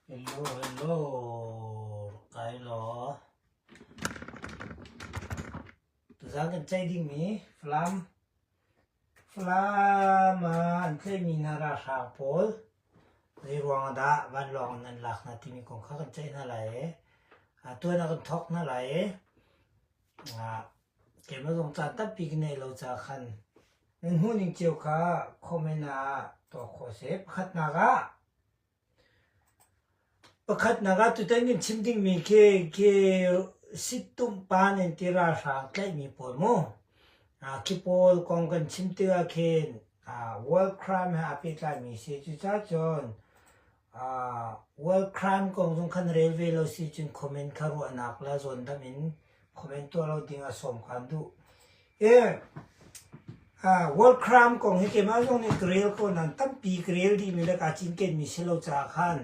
Hello, hello, kai law. Tuzaan kan ceih dingmi Falam Falam ah an tlaihmi hna ralhrang pawl zeiruang ah dah vanlawng in an lak hna timi kong kha kan ceih hna lai i tuan ah kan thawk hna lai i keimah zong caan tampi ka neih lo caah khan nan hmuhning cio kha comment ah tuah khawh a si. Pakhatnak ah Pakhatnak ah tutan kan chim dingmi khi khi sittumh pa nan ti ralhrang tlaihmi pawl mu. Khi pawl kong kan chim tikah khin world crime he aa pehtlaimi si. Cucaah cun world crime kong zong khan rel ve lo si cun comment kha ruahnak le zawndamh in comment tuah lo ding ah sawm kaan duh. World Crime kong hi keimah zong nih ka rel ko nain tampi ka rel dihmi le kaa cinkenmi si lo caah khan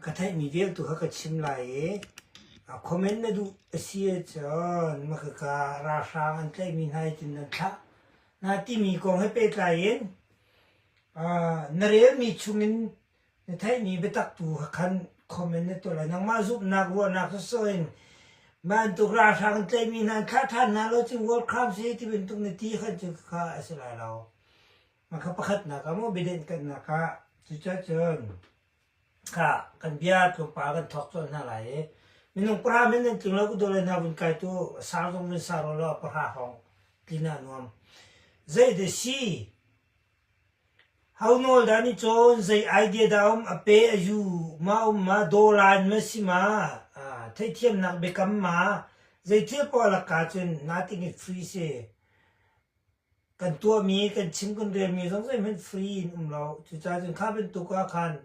ka theihmi vial tu kha ka chim lai i comment na duh a si ahcun makhaka ralhrang an tlaihmi hna hi tin nan thlah hna timi kong he pehtlai in na relmi chungin Na theihmi biatak tu khan comment na tuah lai. Nangmah zumhnak ruahnak sawsawh in bantuk ralhrang an tlaihmi hna an thlah ṭhan hna lo cun world crime si ti bantuk na ti khan cu kha a si lai lo. Mah kha pakhatnak ah maw biadenh kannak ah cucacun kha kan bia tlawmpal kan thawk colh hna lai i minung pahra men nan tling lo ku dawle hna vun kai tu sang zong vun sang law pahra hrawng tlin ah nuam. Zei de si Ho nawl dah nih cawn zei idea dah um a pe a yu ma um ma dawlan ma si ma theihthiamnak biakam ma zei thil poah laka cun nothing is free si. Kan tuahmi kan chim kan relmi zong zeihmanh free in um lo. Cucaah cun kha bantuk ah khan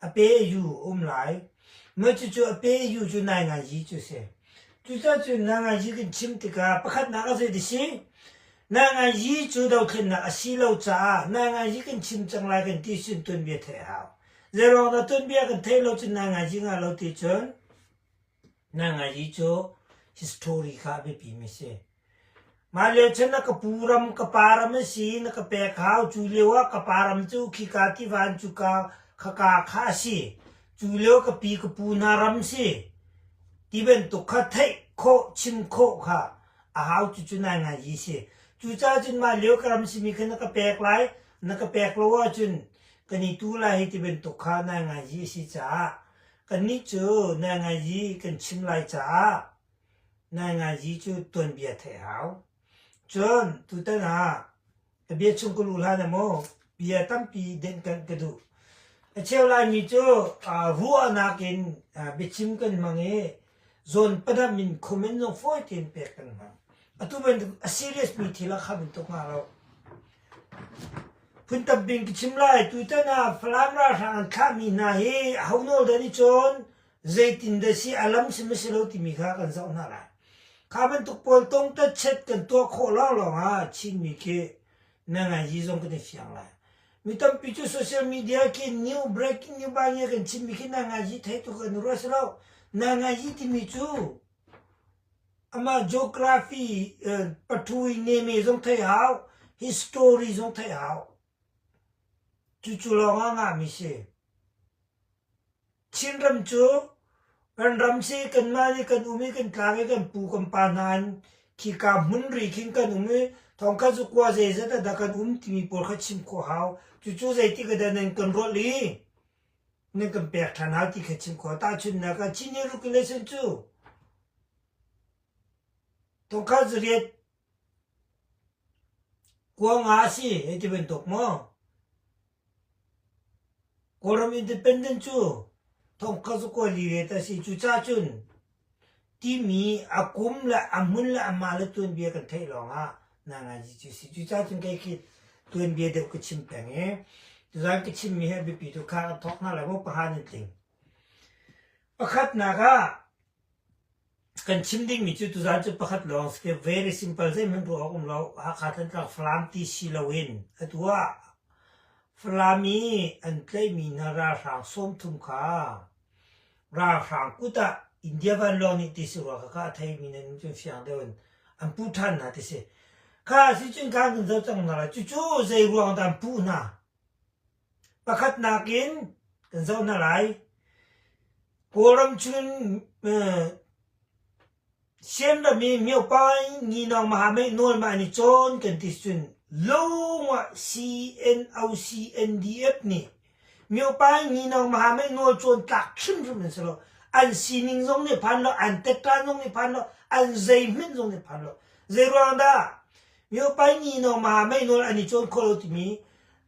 a pe a yu um lai. Mah cucu a pe a yu cu nainganzi cu si. Cucaah cun nainganzi kan chim tikah pakhatnak ah zei ti si? Nainganzi cu dothlennak a si lo caah nainganzi kan chim cang lai kan ti cun tuanbia theih a hau. Zeiruang dah tuanbia kan theih lo cun nainganzi ngah lo ti cun nainganzi cu history kha a biapimi si. Mah lio cun na ka pu ram, ka pa ram a si, na ka pek hau. Cu lio ah ka pa ram cu khika tiva in cuka khaka kha a si. Cu lio ka pi ka pu hna ram si. Ti bantuk kha theih khawh, chim khawh kha a hau cucu nainganzi si. Cucaah cun mah lio ka ram simi kha na ka pek lai, na ka pek lo ahcun kan i tu lai hei ti bantuk kha nainganzi a si caah kannih cu nainganzi kan chim lai caah nainganzi cu tuanbia theih hau. Cun tutan ah Ka bia chung ka luh hlan ah maw bia tampi denhkanh ka duh. A cheu Laimi cu ruahnak in biachim kan hmang i zawn padam in comment zong fawi tein pek kan hmang. Atu bantuk a serious mi thil ah kha bantuk hnga lo. Phun tampi in ka chim lai. Tutan ah Falam ralhrang an thlahmi hna hi aho nawl dah nih cawn zeitin dah si a lam si ma si lo timi kha kan zoh hna lai. Kha bantuk pawl tongtatchet kan tuah khawh lawnglawng ah Chinmi khi nanganzi zong kan i fiang lai. Mi tampi cu social media khi new breaking new ba nge kan chimmi khi nanganzi thei tuk kan ruah si lo. Nanganzi timi cu amah geography pathui neme zong thei hau, history zong thei hau. Cucu lawng ah ngahmi si. Chinram cu kan ram si kanmah nih kan um i kan tlang i kan pu kan pa hna an khika hmun ri khin kan um i thongkhat cu kua zeizat ah dah kan um timi pawl kha chim khawh hau. Cucu zeitik ah dah nan kan rolh i nan kan pek ṭhan hau ti kha chim khawh. Tahchunhnak ah Chin Regulation cu thongkhat zariat Kuang ah a si hei ti bantuk maw? Kawlram independent cu thongkhat cu kawl li ret a si. Cucaah cun timi a kum le a hmun le amah le tuanbia kan theih lawngah nainganzi cu a si. Cucaah cun kei khi tuanbia deuh ka chim peng i tuzaan ka chimmi hi a biapi tuk. Kha kan thawk hna lai maw pahra nan tling. Pakhatnak ah Kan chim dingmi cu tuzaan cu pakhat lawng si very simple zeihmanh ruah awk um lo. Hakha Thantlang Falam ti si loin atu ah Falam i an tlaihmi hna ralhrang 30 kha ralhrang kut ah India vanlawng nih ti si rua kha kha a theimi nan um cun fiang deuh in an puh ṭhan hna ti si. Kha si cun khan kan zoh cang hna lai. Cucu zei ruang dah an puh hna? Pakhatnak in kan zoh hna lai. Kawlram chungin Sianram i miopai nginawng mahamei nawl ma an i cawn kan ti cun lung ah CNOCNDF nih miopai nginawng mahamei nawl cawn tlak hrimhrim an si lo. An sining zong nih phan lo, an tettan zong nih phan lo, an zeihmanh zong nih phan lo. Zeiruang dah miopai nginawng mahamei nawl an i cawn khawh lo timi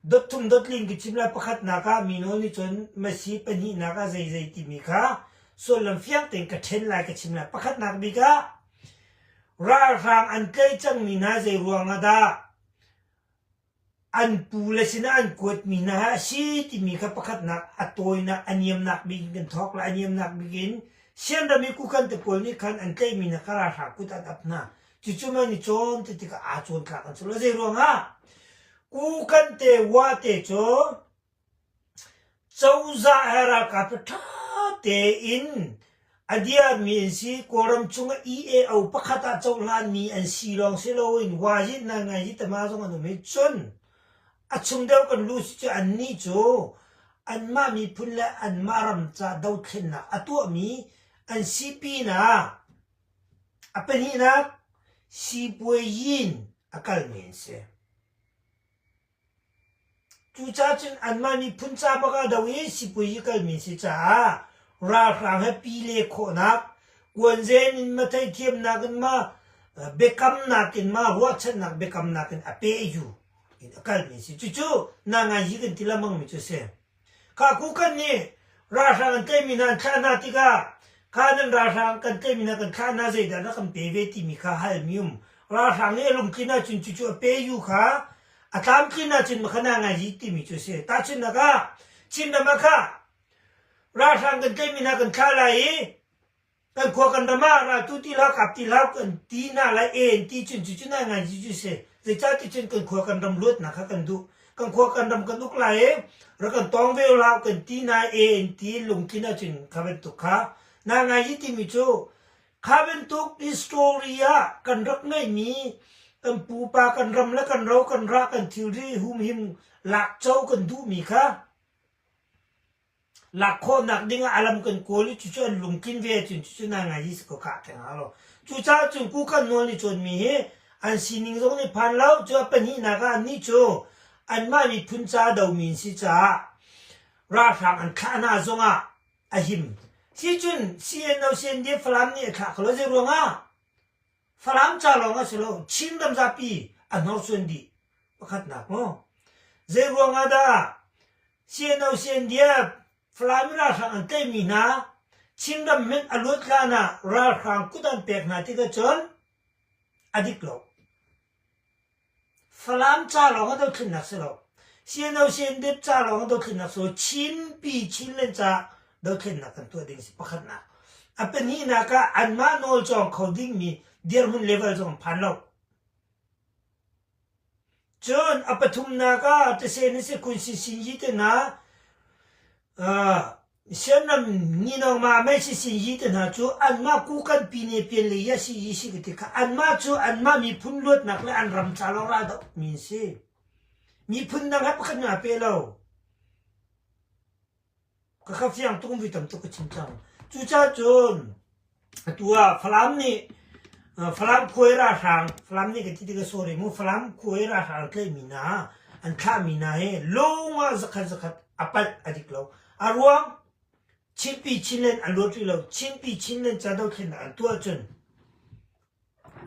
Dot thum dot ling ka chim lai pakhatnak ah mi nawl nih cun Masi pahnihnak ah zeizei timi kha sullam fiang tein ka ṭhen lai ka chim lai. Pakhatnak bik ah ralhrang an tlaih cangmi hna zei ruang ah dah an pu le sinah an kuatmi hna hi a si timi kha pakhatnak a tawinak a niamnak bik in kan thawk lai. A niamnak bik in Sianram i kukan te pawl nih khan an tlaihmi hna kha ralhrang kut an ap hna. Cucu mah nih cawn ti tikah aa cawn tlak an si lo. Zei ruangah? Kukan te wa te cu cozah he ralkap he ṭha tein a diarmi an si. Kawlram chungah EAO pakhat ah cohlanmi an si lawng si loin Wajit Nai Tama zong an um i cun a chung deuh kan luh si cu annih cu anmah miphun le anmah ram ca dothlennak a tuahmi an si pinah A pahnihnak, sipuaiyin a kalmi an si. Cucaah cun anmah miphun ca bak ah do i sipuaiyi kalmi an si caah ralhrang he pile khawhnak, kuanzen in ma theihthiamnak in ma biakamnak in ma ruahchannak biakamnak in a pe-yu in a kalmi an si. Cucu nanganyi kan ti lengmangmi cu a si. Kha kukan nih ralhrang an tlaihmi hna an thlah hna tikah kha nan ralhrang kan tlaihmi hna kan thlah hna zeidah na kan pe ve timi kha halmi um. Ralhrang nih a lungtlin ahcun cucu a pe yu kha a tlamtlin ahcun makha na ngai yi timi cu a si. Tahchunhnak ah Chinram ah kha ralhrang kan tlaihmi hna kan thlah lai i Kan khua kan ram ah raltu ti hlah kap ti hlah kan ti hna lai e an ti cun cucu nai ngai cu si. Zeicah cun kan khua kan ram luatnak kha kan duh. Kan khua kan ram kan uk lai i rak kan tawng ve hlah kan ti hna e an ti lungtlin ahcun kha bantuk kha nai ngai hi timi cu kha bantuk story ah kan rak ngeihmi kan pupa kan ram le kan ro kan rah kan thilri humhim lakco kan duhmi kha Lak khawhnak dingah a lam kan kawl i cucu an lungtlin ve ahcun cucu nai ngai si ko kah theng hnga lo. Cucaah cun kukan nawl nih cawnmi hi an sining zong nih phan lo. Cu a pahnihnak ah annih cu anmah miphun ca domi an si caah ralhrang an thlah hna zongah a him. Si cun CNO CNDF Falam nih a thlah kho lo. Zei ruangah? Falam ca lawng a si lo, Chin ram zapi a hnorsuan dih. Pakhatnak maw? Zei ruangah dah CNO CNDF Falam i ralhrang an tlaihmi hna Chinram hmenh a luat hlan ah ralhrang kut an pek hna tikah cun a dik lo. Falam ca lawng a dothlennak si lo. CNO CNDF ca lawng a dothlennak si lo. Chinpi Chinland ca dothlennak kan tuah ding si pakhatnak. A pahnihnak ah anmah nawl cawng kho dingmi dirhmun level zong phan lo. Cun a pathumnak ah tesen si kun si sin yi te hna Sianram nginawng ma mei si sin yi te hna cu anmah kukan pine pian le ya si yi si ka ti kha anmah cu anmah miphun luatnak le an ram ca lawng ral doh mi an si. Miphun dang he pakhat hmanh aa pe lo. Ka kha fiang tuk vi tam tuk ka chim cang. Cucaah cun atu ah Falam nih Falam khuai ralhrang Falam nih ka ti tikah sorry mu Falam khuai ralhrang tlaihmi hna an thlahmi hna hi lung ah zakhat zakhat a palh a dik lo. A ruang Chinpi Chinland an luat rih lo. Chinpi Chinland ca dothlennak an tuah cun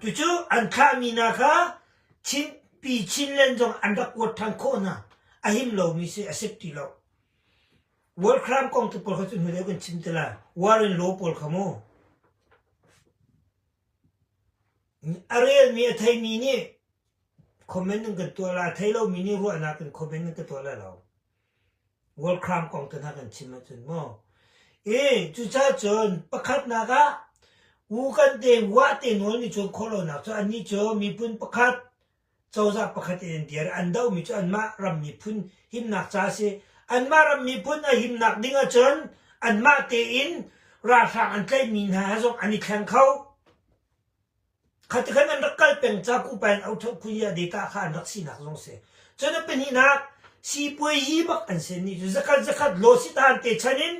cucu an thlahmi hna kha Chinpi Chinland zong an rak kuat ṭhan khawh hna. A him lomi si a sip ti lo. War crime kong tu pawl kha cu hnu deuh kan chim te lai. War in law pawl kha mu. A relmi a theimi nih comment in kan tuah lai. A thei lomi nih ruahnak in comment in ka tuah lai lo. War crime kong te hna kan chim ahcun mu. I cucaah cun pakhatnak ah wu kan te wah te nawl nih cun khawh lonak cu annih cu miphun pakhat cozah pakhat in an dir. An dohmi cu anmah ram miphun himnak ca a si. Anmah ram miphun a himnak ding ahcun anmah tein ralhrang an tlaihmi hna he zong an i thleng kho. Khati khan an rak kal peng ca kupa in auṭho khuya data kha an rak sinak zong si. Cun a pahnihnak sipuayi bak an si ni cu zakhat zakhat law sitan te chan in.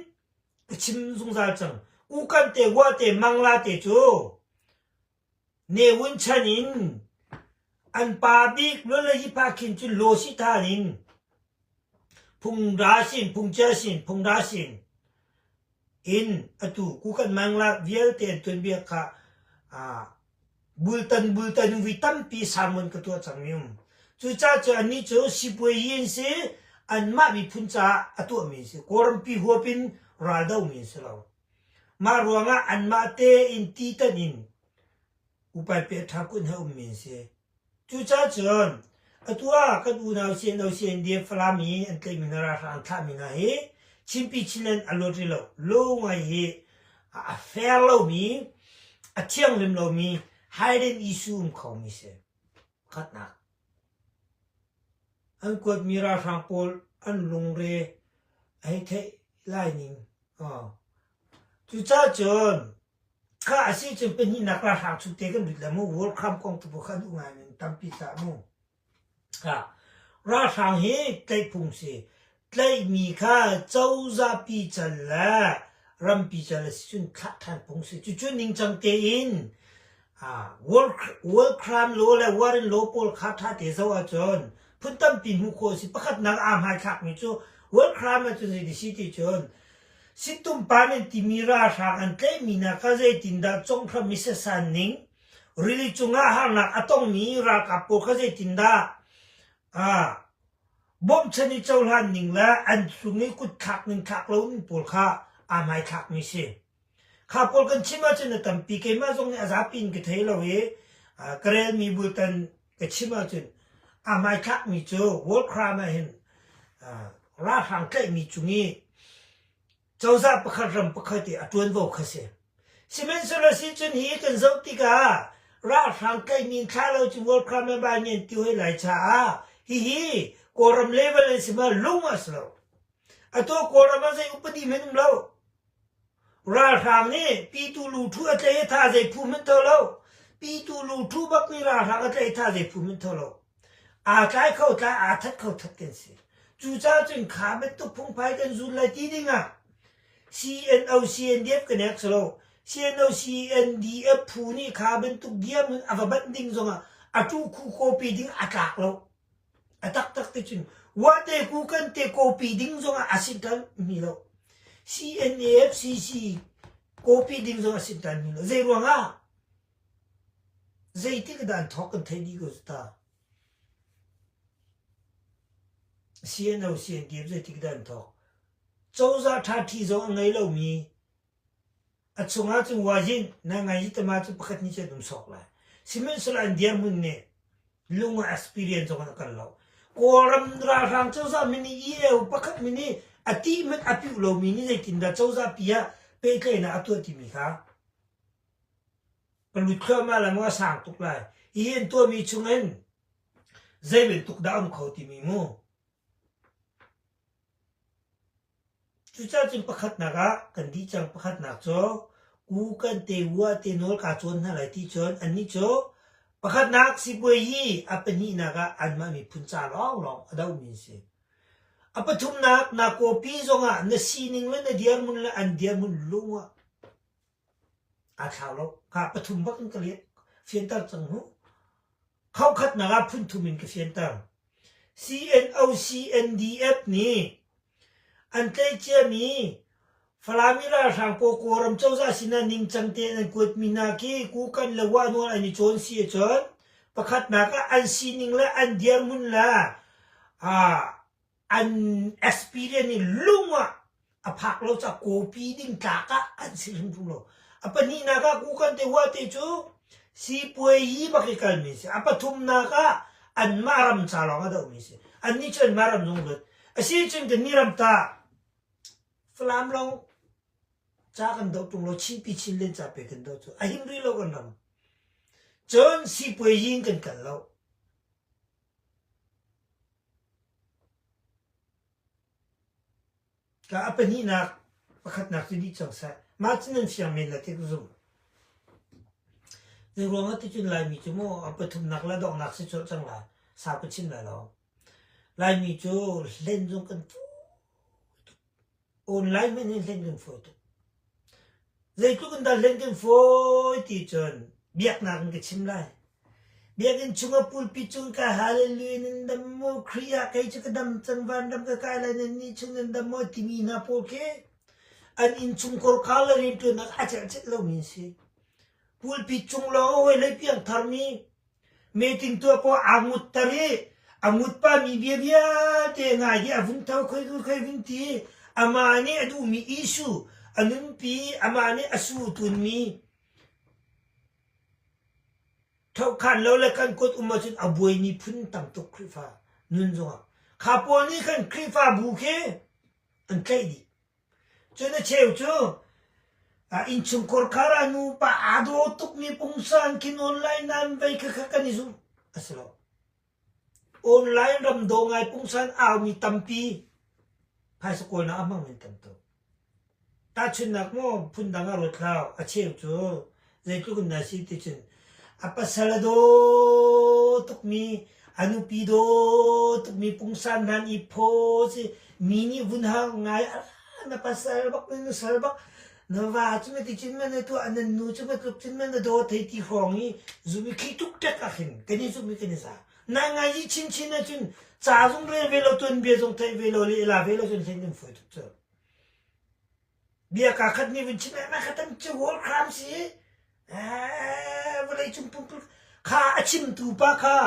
Ka chim zungzal cang. Ukan te wa te mangla te cu Ne Win chan in an pa bik lole hi pa khin cun law si than in phung ra sin phung chia sin phung ra sin in atu kukan mangla vialte an tuanbia kha bultan bultan vi tampi sermon ka tuah cang mi um. Cucaah cu annih cu sipuayi an si, anmah miphun caah a tuahmi an si. Kawlrampi huap in raldomi an si lo. Mah ruangah anmah tein titan in upai pe ṭha kun he ummi an si. Cucaah cun atu ah kan unau CNO CNDF Falam i an tlaihmi hna ralhrang an thlahmi hna hi Chinpi Chinland a luat rih lo. Lo ngai hi a fair lomi, a thianghlim lomi hidden issue um khomi si. Pakhatnak. An kuatmi ralhrang pawl an lungre a hei theih lai ning. Cucaah cun kha a si cun pahnihnak ralhrang chung te kan lut le mu war crime kong tu kha an u ngai in tampi cah mu. Ralhrang hi tlaih phung si. Tlaihmi kha cozah pical le rampi cal a si cun thlah ṭhan phung si. Cucu ningcang tein world crime law le warren law pawl kha ṭha te zoh ahcun phun tampi hmuh khawh a si. Pakhatnak aa hmaithlakmi cu world crime ahcun zeiti si ti cun sittumpa nan timi ralhrang an tlaihmi hna kha zeitindah conghram i sasan ning Rili cungah harnak a tongmi ralkap pawl kha zeitindah bawmchan i cohlan ning le an cung i kutthlak ning thlak lo ning pawl kha aa hmaithlakmi si. Kha pawl kan chim ahcun a tampi keimah zong nih a zapi in ka thei lo i ka relmi bultan ka chim ahcun aa hmaithlakmi cu war crime ah hin ralhrang tlaihmi cung i cozah pakhat ram pakhat i a ṭuanvo kha si. Sihmanhsehlaw si cun hi kan zoh tikah ralhrang tlaihmi in thlah lo cu World Crime member nih an ti hoi lai caah hihi Kawlram level an si ma lung a si lo. Atu Kawlram ah zei upadi hmanh um lo. Ralhrang nih pitu lu thu a tlei tha zei phu hmanh tho lo. Pitu lu thu bak nih ralhrang a tlei tha zei phu hmanh tho lo. Aa tlai kho tlai aa that kho that kan si. Cucaah cun kha bantuk phungphai kan zul lai ti dingah CNO CNDF kan ek si lo. CNO CNDF phu nih kha bantuk diam in a va banh ding zongah a tu khu copy ding a tlak lo. A taktak te cun wate ku kan te copy ding zongah a sin tan mi lo. CNAF CC copy ding zong a sin tan mi lo. Zei ruangah? Zeitik dah an thawk kan theih dih ko cu ta. CNO CNDF zeitik dah an thawk. Cozah ṭhaṭhi zong a ngei lomi a chungah cun wajin na ngai tama cu pakhat nih cun um sawk lai. Sihmanhsehlaw an dirhmun nih lung ah experience zong an kal lo. Kawlram ralhrang cozah min nih EAO pakhat min nih a ti hmanh a piuh lomi nih zeitindah cozah pi ah pehtlaihnak a tuah timi kha Ka lut thluahmah lai maw a sang tuk lai. Hi an tuahmi chungin zei bantuk dah um kho timi mu. Cucaah cun pakhatnak ah kan dih cang pakhatnak cu ku kan te ua te nawl kaa cawn hna lai ti cun annih cu pakhatnak sipuai hi a pahnihnak ah anmah miphun ca lawnglawng a dohmi an si. A pathumnak na kawpi zongah na sining le na dirhmun le an dirhmun lung ah Aa thlau lo. Ka pathum bak in ka fianter cang mu. Khokhatnak ah phunthum in ka fianter. CNO CNDF nih an tlaihciami Falam i ralhrang pawl Kawlram cozah sinah ningcang tein an kuatmi hna khi Kukan le Wahnual an i cawn si ahcun pakhatnak ah an sining le an dirhmun le an experience i lung ah a phak lo ca kawpi ding tlak ah an si hrimhrim lo. A pahnihnak ah kukan te hua te cu sipuai hi bak i kalmi si. A pathumnak ah anmah ram ca lawng a dohmi si. Annih cu anmah ram zong luat. A si cun kan nih ram ta Falam lawng ca kan doh ṭung lo Chinpi Chinland ca pe kan doh cu a him rih lo kan ram. Cun sipuai hi in kan kal lo. Ka a pahnihnak pakhatnak cu dih cang seh. Mah cu nan fiang men la ti ka zumh. Zei ruangah ticun Laimi cu maw a pathumnak le donghnak si colh cang lai. Sau ka chim lai lo. Laimi cu hlen zong kan fawi tuk. Online hmanh hin hlen kan fawi tuk. Zeitluk in dah hlen kan fawi ti cun biaknak in ka chim lai. Biakinn chungah pulpit cung ka hallelujah nan dam maw Khrih ah kei cu ka dam cang vanram ka kai lai nan nih chung nan dam maw timi hna pawl khi an innchungkhar kha le rianṭuannak a celhcet lomi an si. Pulpit cung lawng a hawi lei piangtharmi meeting tuah ko aa ngutter i a ngut pahmi bia vialte ngai hi a vun tho khoi khoi vun ti amah nih a duhmi issue a nunpi amah nih a su tunmi Thohkhan lo le kan kut um ahcun a buaimi phun tam tuk Khrihfa nun zongah. Kha pawl nih khan Khrihfabu khi an tlaih dih. Cun a cheu cu innchungkhar khar ah nupa aa daw tukmi pungsan khin online nan vei kha kha kan i zumh a si lo. Online ram daw ngai pungsan aumi tampi phaisa kawlnak a hmangmi an tam tuk. Tahchunhnak maw phundang ah ruat hlah a cheu cu zeitluk in dah si ti cun a pasal a daw tukmi a nupi daw tukmi pungsan hna i phaw si mi nih vun har ngai na pasal bak na nusal bak na va cu ma ti cun ma na tuah nan nu cu ma tluk cun ma na daw thei ti hrawng i zum i khi tuk tek ah khin kan i zum i kan i za na ngai i chinchin ahcun ca zong rel ve lo tuanbia zong theih ve lo le ila ve lo cun hlen kan fawi tuk cu Bia kaa khat nih vun chim eh kha tam cu war crime si vawlei cung pumpuluk kha a chimtu pa kha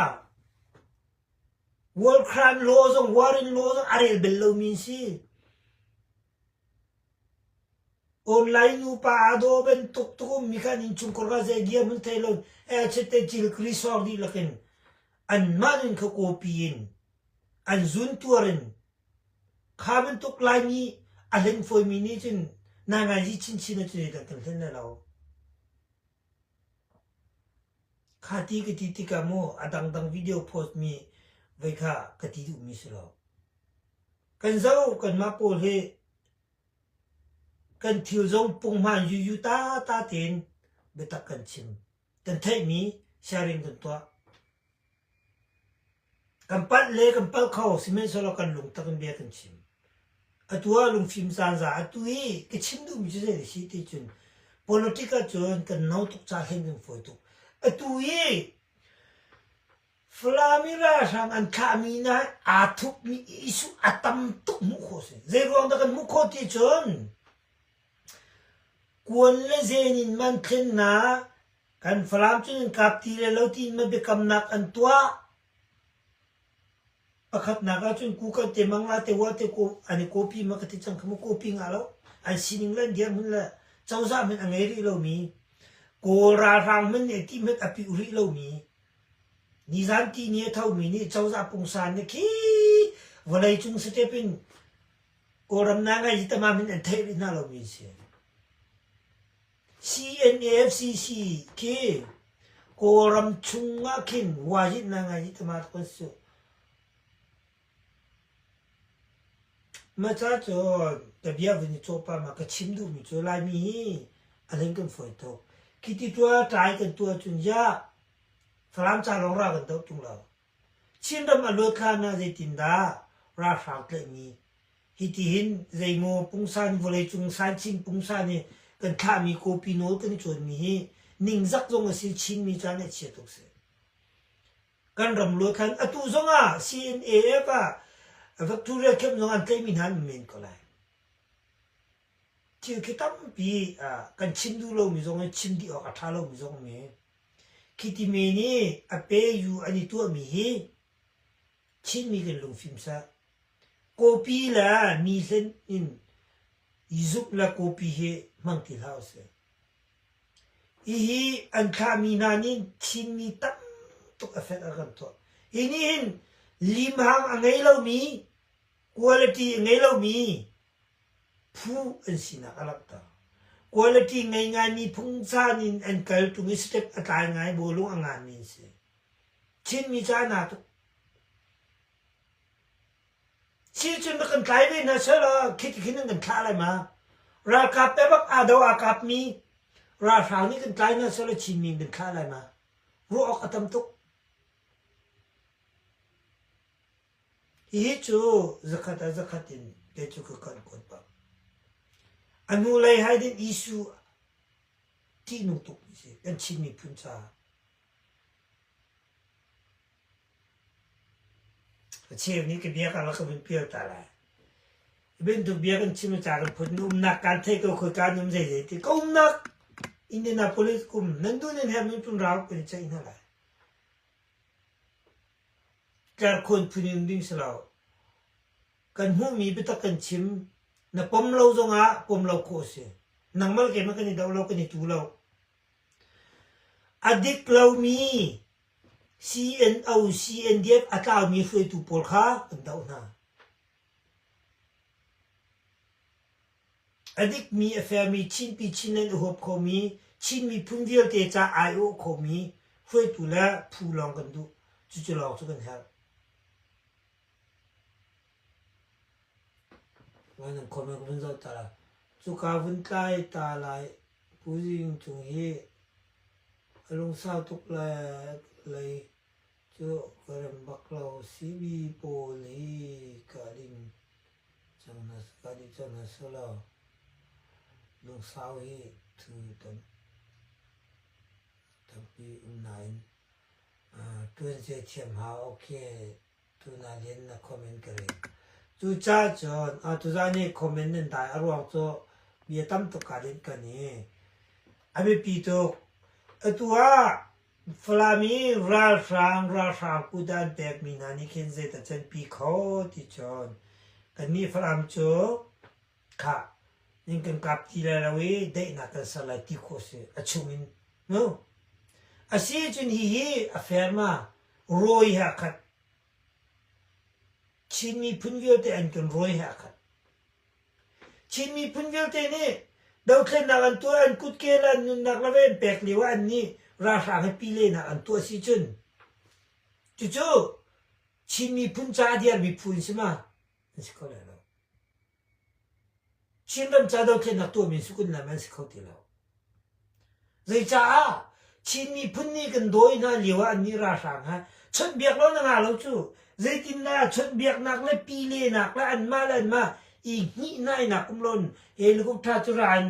war crime law zong war in law zong a rel bel lomi an si. Online nupa aa daw bantuk tuk ummi kha an innchungkhar kha zei dia hmun thei lo eh chete cil kri sawr dihlak in anmah nun kha copy in an zun tuar in Kha bantuk Laimi a hlen fawimi nih cun nainganzi chinchin ah cun zeidah kan hlen lai lo. Kha ti ka ti tikah mu a dangdang video post mi voi kha ka ti duhmi si lo. Kan zoh kanmah pawl hi kan thil zong punghman yuyu ta ta tein biatak kan chim. Kan theihmi sharing kan tuah. Kan palh le kan palh kho, sihmanhsehlaw kan lungtak in bia kan chim. Atu ah lungfim caan za atu i ka chim duhmi cu zei a si ti cun politic ahcun kan no tuk ca hlen kan fawi tuk. Atu i Falam i ralhrang an thlahmi hna aa thupmi issue a tam tuk hmuh khawh a si. Zeiruang dah kan hmuh khawh ti cun kuan le zen in man thlennak Kan Falam cu nan kap ti le lo tiin ma biakamnak an tuah. Pakhatnak ahcun Kukan te Mangla te Wa te ko an i copy ma ka ti cang kha mu copy ngah lo. An sining le an dirhmun le cozah hmanh a ngei rih lomi Kawl ralhrang hmanh nih ti hmanh a piu rih lomi nizan ti ni a thomi nih cozah pungsan nih khi vawleicung step in Kawlram na ngai hi tamam in an theih rih hna lomi an si. CNAFCC khi Kawlram chung ah khin wajitnak ngai hi tama kan si. Mah ca cu ka bia vun i cawh ma ka chim duhmi cu Laimi hi a hlen kan fawi tuk. Khi ti tuah ṭai kan tuah cun ya Falam ca lawng ra kan doh ṭung lo. Chinram a luat hlan ah zeitindah ralhrang tlaihmi hitihin zeimaw pungsan vawleicung sanchin pungsan i kan thlahmi kawpi nawl kan i cawnmi hi ningzak zong a si Chinmi ca ngaihchia tuk si. Kan ram luat hlan atu zong ah CNAF ah Victoria camp zong an tlaihmi hna an um men ko lai. Thil khi tampi kan chim duh lomi zong hi chim dih awk a ṭha lomi zong um i Khiti men i a pe-yu an i tuahmi hi Chinmi kan lungfim seh. Kawpi le mi hlen in i zumh le kawpi hi hmang ti hlah usih. Hihi an thlahmi hna nih Chinmi tam tuk effect a kan tuah. Hi nih hin limhang a ngei lomi, quality a ngei lomi phu an sinak a langhter. Quality ngei ngaimi phungcaan in an kal ṭung i step a tlai ngai bawlung a nganmi an si. Chinmi ca naa tuk. Si cun rak kan tlai ve hna sehlaw khi ti khin an kan thlah lai ma? Ralkap te bak aa do aa kapmi ralhrang nih kan tlai hna sehlaw Chinmi in kan thlah lai ma? Ruah awk a tam tuk. Hihi cu zakhat ah zakhat in kei cu ka kan kuat bak. A hnulei hai ding issue. Ṭihnung tukmi si kan Chin miphun caah. A cheu nih ka bia ka rak ka vun pial ta lai. Hi bantuk bia kan chim ca kan phut na umnak kaan thei ko khoi kaan um zeizei ti ka umnak Indianapolis um nan duh nan herh min pun rau kan i ceih hna lai. Tlerkhawn phun in ding si lo. Kan hmuhmi biatak kan chim na pom lo zongah pom lo khawh a si. Nangmah le keimah kan i do lo kan i tu lo. A dik lomi CNO, CNDF a tlaumi hruaitu pawl kha kan doh hna. A dikmi, a fairmi, Chinpi Chinland a huap khomi, Chin miphun vialte ca aiawh khomi hruaitu le phu lawng kan duh. Cucu lawng cu kan herh. Nan comment ka vun zoh ta lai. Cuka vun tlai ta lai. Pu Zing Cung hi a lungsau tuk lei cu ka rem bak lo. CB pawl hi ka ding cang hna ka dih cang hna selaw lungsau hi thu tam tampi um nain ṭuan ze thiam hau okay. Tuna lian na comment ka rel. Cucaah cun tuzaan i comment nan dai a ruang cu bia tam tuk kaa dinh kan i a biapi tuk. Atu ah Falam i ralhrang ralhrang kut an pekmi hna nih khin zeidah canpi kho ti cun kannih Falam cu khah ning kan kap ti lai lo i daihnak kan ser lai ti khawh si a chung in no a si cun hihi a fair ma rawi he a khat. Chin miphun vialte an kan rawi he a khat. Chin miphun vialte nih dothlennak an tuah, an kutke le an nunnak le an pek lio ah an nih ralhrang he pilenak an tuah si cun cucu Chin miphun ca a dirmi phu an si ma? An si kho lai lo. Chinram ca dothlennak tuahmi an si kun lai ma an si kho ti lo. Zeicaah Chin miphun nih kan dawi hna lio ah annih ralhrang ha chawnhbiak lo na ngah lo cu zeitindah chawnhbiaknak le pilenak le anmah le anmah i hnihnainak um loin helicopter cu ra in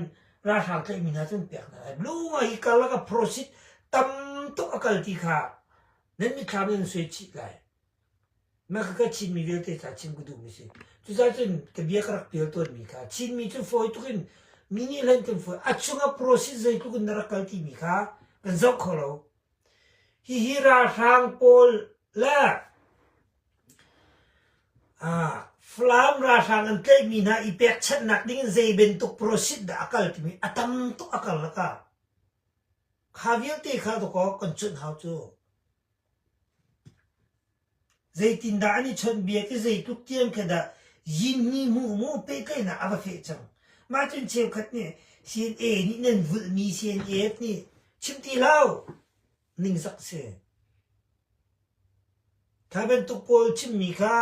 ralhrang tlaihmi hna cu an pek hna lai. Lung ah hi karlak ah proceed tam tuk a kal ti kha nan mitthlam nan suai chih lai. Mah kha ka Chinmi vialte ca chim ka duhmi si. Cucaah cun ka bia ka rak pial tawnmi kha Chinmi cu fawi tuk in mi nih hlan kan fawi. A chungah process zeitluk in na rak kal timi kha kan zoh kho lo. Hihi ralhrang pawl le Falam ralhrang an tlaihmi hna i pekchanhnak ding in zei bantuk process dah a kal timi a tam tuk a karlak ah kha vialte kha dawkaw kan cuanh hau cu. Zeitindah an i chawnhbiak i zeitluk tiang khi dah yinmi hmuh mu pehtlaihnak a va feh cang. Mah cun cheukhat nih CNA nih nan vulhmi CNAF nih chim ti lo ningzak si. Kha bantuk pawl chimmi kha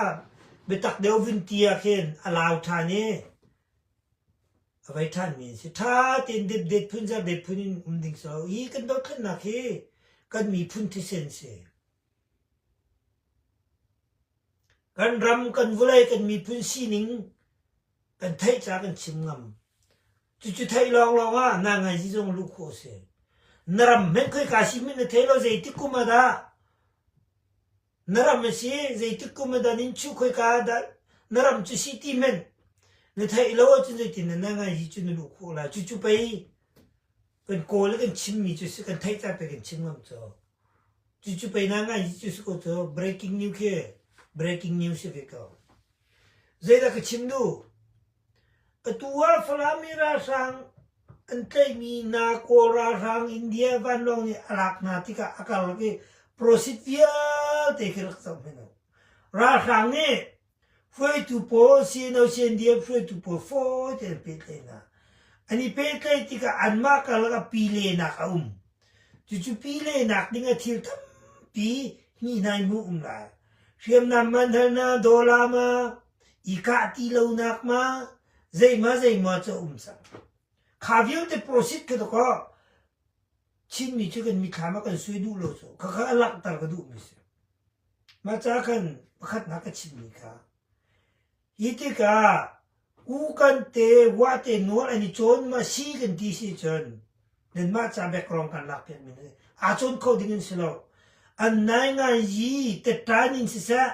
biatak deuh vun ti ah khin a lau ṭhan i A vei ṭhanmi an si. Ṭha tein depdet phun zerdet phun in um ding si lo. Hi kan dothlennak hi kan miphun thisen si. Kan ram, kan vawlei, kan miphun sining kan theih ca kan chim ngam. Cucu theih lawnglawng ah na ngai zi zong luh khawh a si. Na ram hmenh khoika si hmanh na thei lo zeitik kum ah dah Na ram a si, zeitik kum ah dah nin chuh khoika ah dah na ram cu si ti hmanh na theih lo ahcun zeitin na ngai hi cu na luh khawh lai. Cucu pei kan kawl i kan chimmi cu si kan theih caan pei kan chim ngam cu. Cucu pei na ngai hi cu si ko cu breaking news khi breaking news si ve ko. Zeidah ka chim duh? Atu ah Falam i ralhrang an tlaihmi hna Kawl ralhrang India vanlawng nih a lak hna tikah a karlak i prosit vialte khi rak zoh hmanh u. Ralhrang nih hruaitu pawl CNO CNDF hruaitu pawl fawi tein an pehtlaih hna. An i pehtlaih tikah anmah karlak ah pilenak a um. Cucu pilenak ding ah thil tampi hnihnai hmuh um lai. Hriamnam man hal na, dollar ma, i kah ti lonak ma zeima zeima cu a um cang. Kha vialte proceed kha dakaw Chinmi cu kan mithlam ah kan sui duh lo cu khakha a langhter ka duhmi si. Mah ca khan pakhatnak ka chimmi kha hi tikah u kan te wa te nawl an i cawn ma si kan ti si cun. Nanmah ca background kan lak piak mi na aa cawn kho ding in si lo. An nai ngai yi tettan in siseh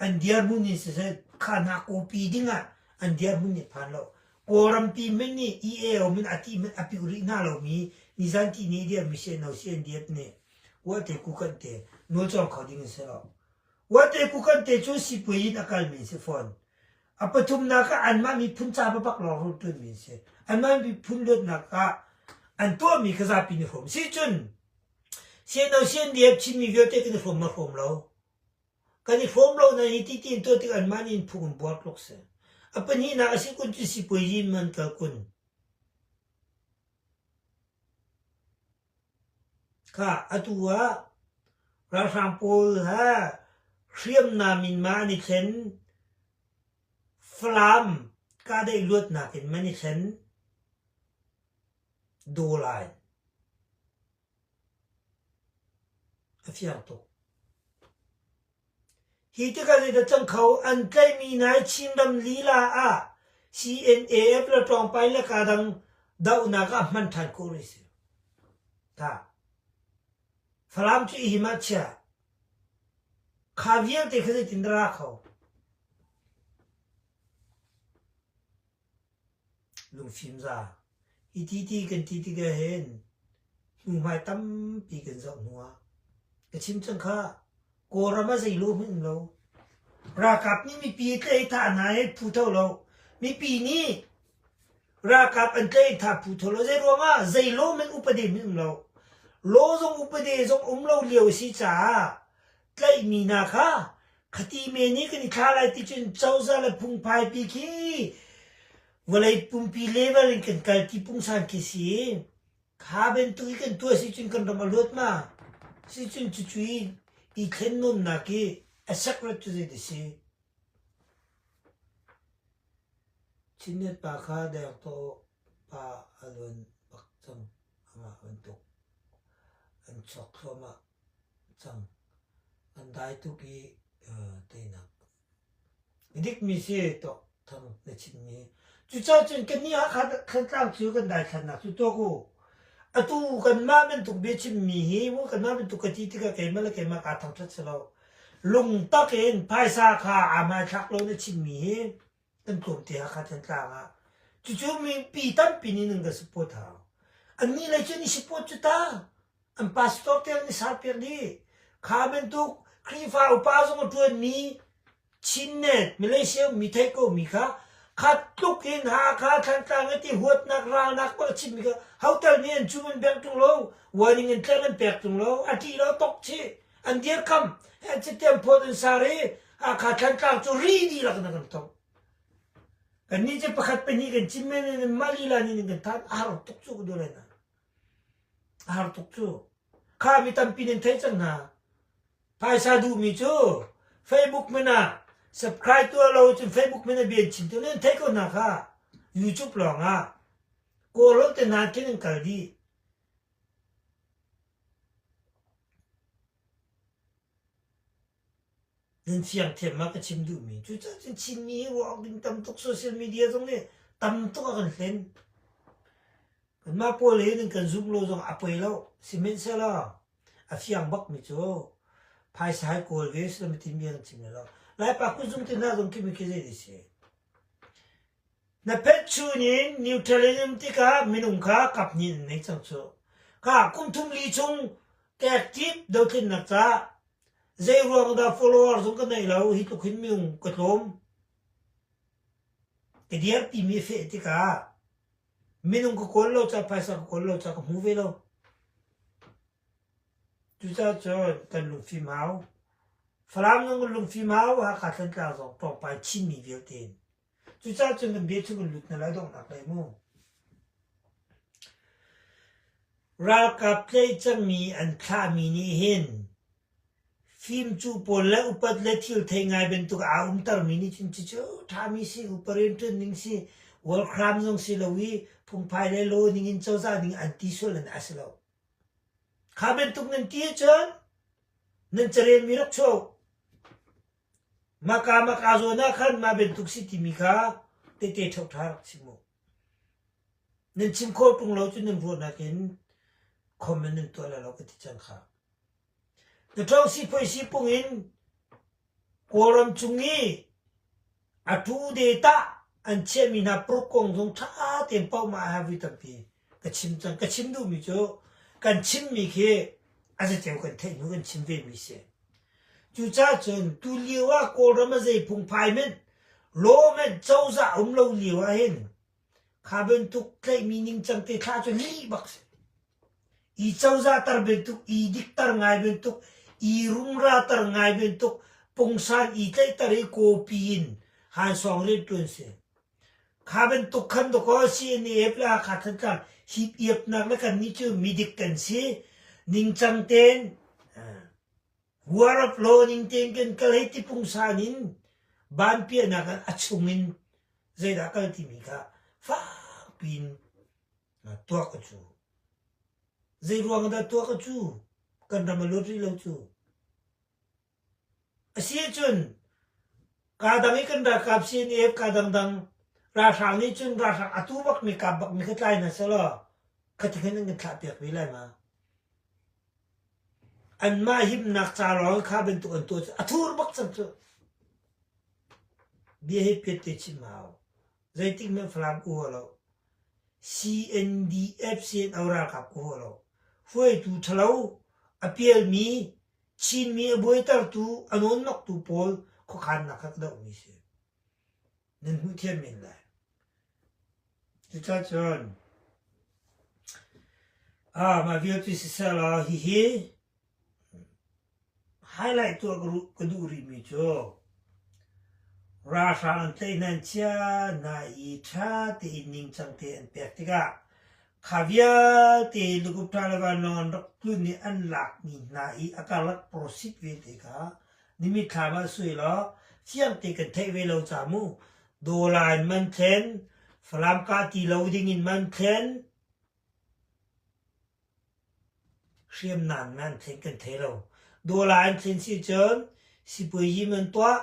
an dirhmun in siseh kha hna kawpi ding ah an dirhmun nih phan lo. Kawlrampi min nih EAO min a ti min a piu rih hna lomi nizan ti ni dir mi CNO CNDF nih uate kukan te nawl cawng kho ding in si lo. Uate kukan te cu sipui in a kalmi si fawn. A pathumnak ah anmah miphun ca bakbak lawng rul ṭuanmi an si. Anmah miphun luatnak ah an tuahmi kha zapi nih hrawm. Si cun CNO CNDF Chinmi vialte kan i hrawm ma hrawm lo. Kan i hrawm lo na hi ti tiin tuah tik anmah nih phung in buar tluk si. A pahnihnak a si kun cu sipuazi man kal kun. Kha atu ah ralhrang pawl he hriamnam in ma an i thlen, Falam kahdaih luatnak in man i thlen, daw lai. A fiang tuk. Hi tikah zeidah cang kho? An tlaihmi hna hi Chinram lila ah CNAF le Tlawngpai le kadang dohnak ah hman ṭhan khawh rih si. Tha. Falam cu i him ah chia. Kha vialte kha zeitin dah ra kho? Lungfim za. Hi ti ti kan ti tikah hin hnuhmai tampi kan zoh hnu ah ka chim cang kha Kawlram ah zei lo hmanh um lo. Ralkap nih mipi tlaih thah hna hi phu tho lo. Mipi nih ralkap an tlaih thah phu tho lo. Zei ruangah zei law hmanh upadi hmanh um lo. Law zong upadi zong um lo lio a si caah tlaihmi hna kha khati men i kan i thla lai ti cun cozah le phungphai pi khi vawlei pumpi level in kan kal ti pungsan khi si. Kha bantuk i kan tuah si cun kan ram a luat ma? Si cun cucu i i thlen nawnnak i a secret cu zei ti si? Chinnet pa kha dengtaw pa a luan bak cang amah bantuk an chuak thluahmah cang. An dai tuk i teinak dikmi si tok thang na chimmi. Cucaah cun kannih Hakha Thantlang cu kan daithlannak cu tuak u. Atu kanmah bantuk biachimmi hi mu kanmah bantuk ka ti tikah keimah le keimah kaa thangṭhat si lo. Lungtak in phaisa kha aa hmaithlak lo na chimmi hi kan tlawmte Hakha Thantlang ah. Cucu mipi tampi nih nan kan support hau. Annih lei cun i support cu ta. An pastor te an i sarpiak dih. Kha bantuk Khrihfa upa zong a ṭuanmi Chinnet Malaysia ummi theih ko mi kha kha tluk in Hakha Thantlang i ti huatnak ralnak bak a chimmi kha hotel nih an cum an bengh ṭung lo warning an tleng an pek ṭung lo a ṭih lo tok chih an dirkam an catiam phawt an sar i Hakha Thantlang cu ri dihlak in a kan thong. Kannih cu pakhat pahnih kan chim men in mah lila nih kan than a har tuk cu ka duh lai na. A har tuk cu. Kha mi tampi nan theih cang hna. Phaisa duhmi cu Facebook min ah subscribe tuah lo cun Facebook min ah bia an chim tu nan theih ko hna kha. YouTube lawng ah Kawlholh te hna khin an kal dih. Nan fiang thiam ma ka chim duhmi. Cucaah cun Chinmi hi ruah awk ding tam tuk social media zong nih tam tuk a kan hlen. Kanmah pawl hi nan kan zumh lo zong a poi lo. Sihmanhsehlaw a fiang bakmi cu phaisa hai kawl ve si lo mitin bia kan chim lo. Laipa kutzung te hna zong khi mi khi zei ti si. Na pet chungin neutralism tikah minung kha kaphnih an nei cang cu. Kha kum thum li chung active dothlennak caah zei ruang dah follower zong ka nei lo hi tluk hin minung ka tlawm. Ka dirpimi a feh tikah minung ka kawl lo ca phaisa ka kawl lo ca ka hmu ve lo. Cucaah cun kan lungfim hau. Falam zong kan lungfim hau, Hakha Thantlang zong tlawngpai Chinmi vialte in. Cucaah cun kan bia chung kan lut hna lai donghnak lei mu. Ralkap tlaih cangmi an thlahmi nih hin fimcu pawl le upat le thil thei ngai bantuk aa umtermi nih cun cucu ṭhami si, upa rianṭuan ning si, war crime zong si lo i phungphai le law ning in cozah ning an ti sual in a si lo. Kha bantuk nan ti ahcun nan carelmi rak chuah Maka maka zawn ah khan mah bantuk si timi kha tehte ṭhoṭha rak chim u. Nan chim khawh ṭung lo cu nan ruahnak in comment nan tuah lai lo ka ti cang kha. Na ṭho sipuai sipung in Kawlram chung i a tu de tah an chiahmi hna paruk kong zong ṭha tein paoh ma a vui tampi ka chim cang. Ka chim duhmi cu kan chimmi khi a zaceu kan theih hnu kan chim vemi si. Cucaah cun tulio ah Kawlram a zei phungphai hmanh law hmanh cozah um lo lio ah hin kha bantuk tlaihmi ningcang te thla cu lih bak si. I cozah tar bantuk, i diktar ngai bantuk, i rumra tar ngai bantuk, pungsan i tlaihter i kawpi in hansawng rianṭuan si. Kha bantuk khan dawkaw CNAF le Hakha Thantlang hip iapnak le kannih cu midik kan si. Ningcang tein war of law ning tein kan kal hei ti pungsan in banpiahnak ah a chung in zeidah kal timi kha fakpi in tuak a cu. Zei ruang dah tuak a cu? Kan ram a luat rih lo cu. A si ahcun kaa dang i kan ralkap CNF kaa dangdang ralhrang nih cun ralhrang a tu bakmi kap bakmi kha tlai hna sehlaw khati khan an kan thlahpiak ve lai ma? Anmah himnak ca lawng kha bantuk an tuah cu a thur bak cang cu. Bia hi piat te chim hau. Zeitik hmanh Falam ka hua lo. CNDF CNO ralkap ka hua lo. Hruaitu ṭhalo a pialmi Chinmi a buaitertu, a nawnnoktu pawl khuakhannak kha ka dohmi si. Nan hmuh thiam men lai. Cucacun, ah, mah vialte siseh law hihi highlight tuah ka duh rihmi cu ralhrang an tlaih hna an chia hna i ṭha tein ningcang te an pek tikah Kha vialte helicopter le vanlawng an rak tlun i an lakmi hna i a karlak proceed vialte kha nimitthlam ah sui law fiangte kan theih ve lo ca mu. Dawla in man thlen, Falam kah ti lo ding in man thlen, hriamnam man thlen kan thei lo. Dawla in thlen si cun sipuayi man tuah,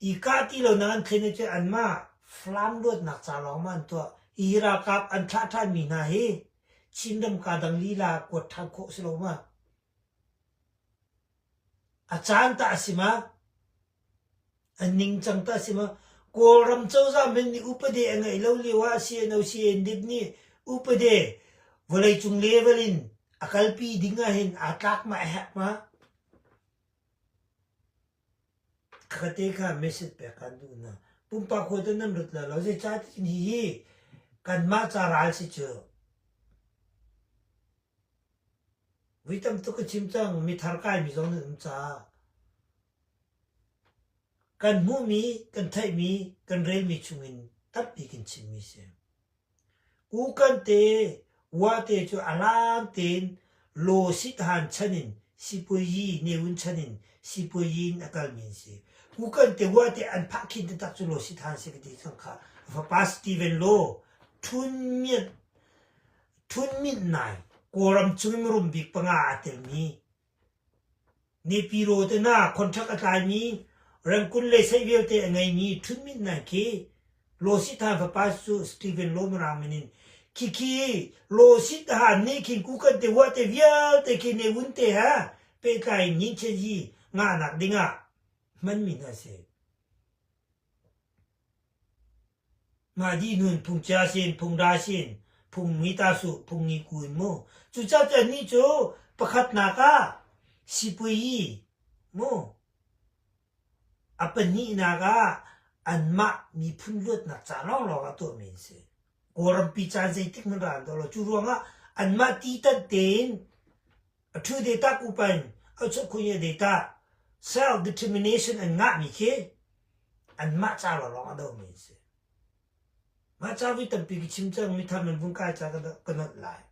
I kah ti lonak an thlen ahcun anmah Falam luatnak ca lawng ma an tuah. Hi ralkap an thlah ṭhanmi hna hi Chinram kaa dang lila kuat ṭhan khawh si lo ma? A caan tah a si ma? A ningcang tah a si ma? Kawlram cozah hmanh nih upade a ngeih lo lio ah CNO CNDF nih upade vawleicung level in a kalpi ding ahhin aa tlak ma a herh ma? Khate kha message pek kan duh hna. Pumpak hawi te nan lut lai lo. Zeicahtiah hihi kanmah ca ral si cu. Vui tam tuk ka chim cang. Mithar kaimi zong nan um caah. Kan hmuhmi, kan theihmi, kan relmi chungin tampi kan chimmi si. Kukan te Wate cu a hlan tein Lawsit han chan in sipuayi Ne Win chan in sipuayi in a kalmi an si. Kukan te Wate an phah khin taktak cu Lawsit han si ka ti cang kha. A fapa Stephen Law Htun Myint Htun Myint Nai Kawlram chung in mirum bik panga aa telmi Nepiro te hna contract a tlaimi Rangoon lei seh vialte a ngeimi Htun Myint Naing khi Law Sit Han fapa cu Stephen Law Mirang min in khikhi Law Sit Han nih khin kukan te huah te vialte khi Ne Win te he pehtlai in Nyinchan Yi ngahnak dingah hmanmi hna si. Mah dih hnu in phungcia sin, phungdai sin, phungmi ta suh, phungni ku in mu. Cucaah cu annih cu pakhatnak ah sipuayi mu. A pahnihnak ah anmah miphun luatnak ca lawnglawng ah tuahmi an si. Kawlrampi caan zeitik hmanh ra an doh lo. Cu ruangah anmah ti-tanh tein a ṭhu data kupan a chuah data self determination an ngahmi khi anmah ca lawnglawng a domi an si. Mah ca vi tampi ka chim cang mithar nan vung kai ca ka nolh lai.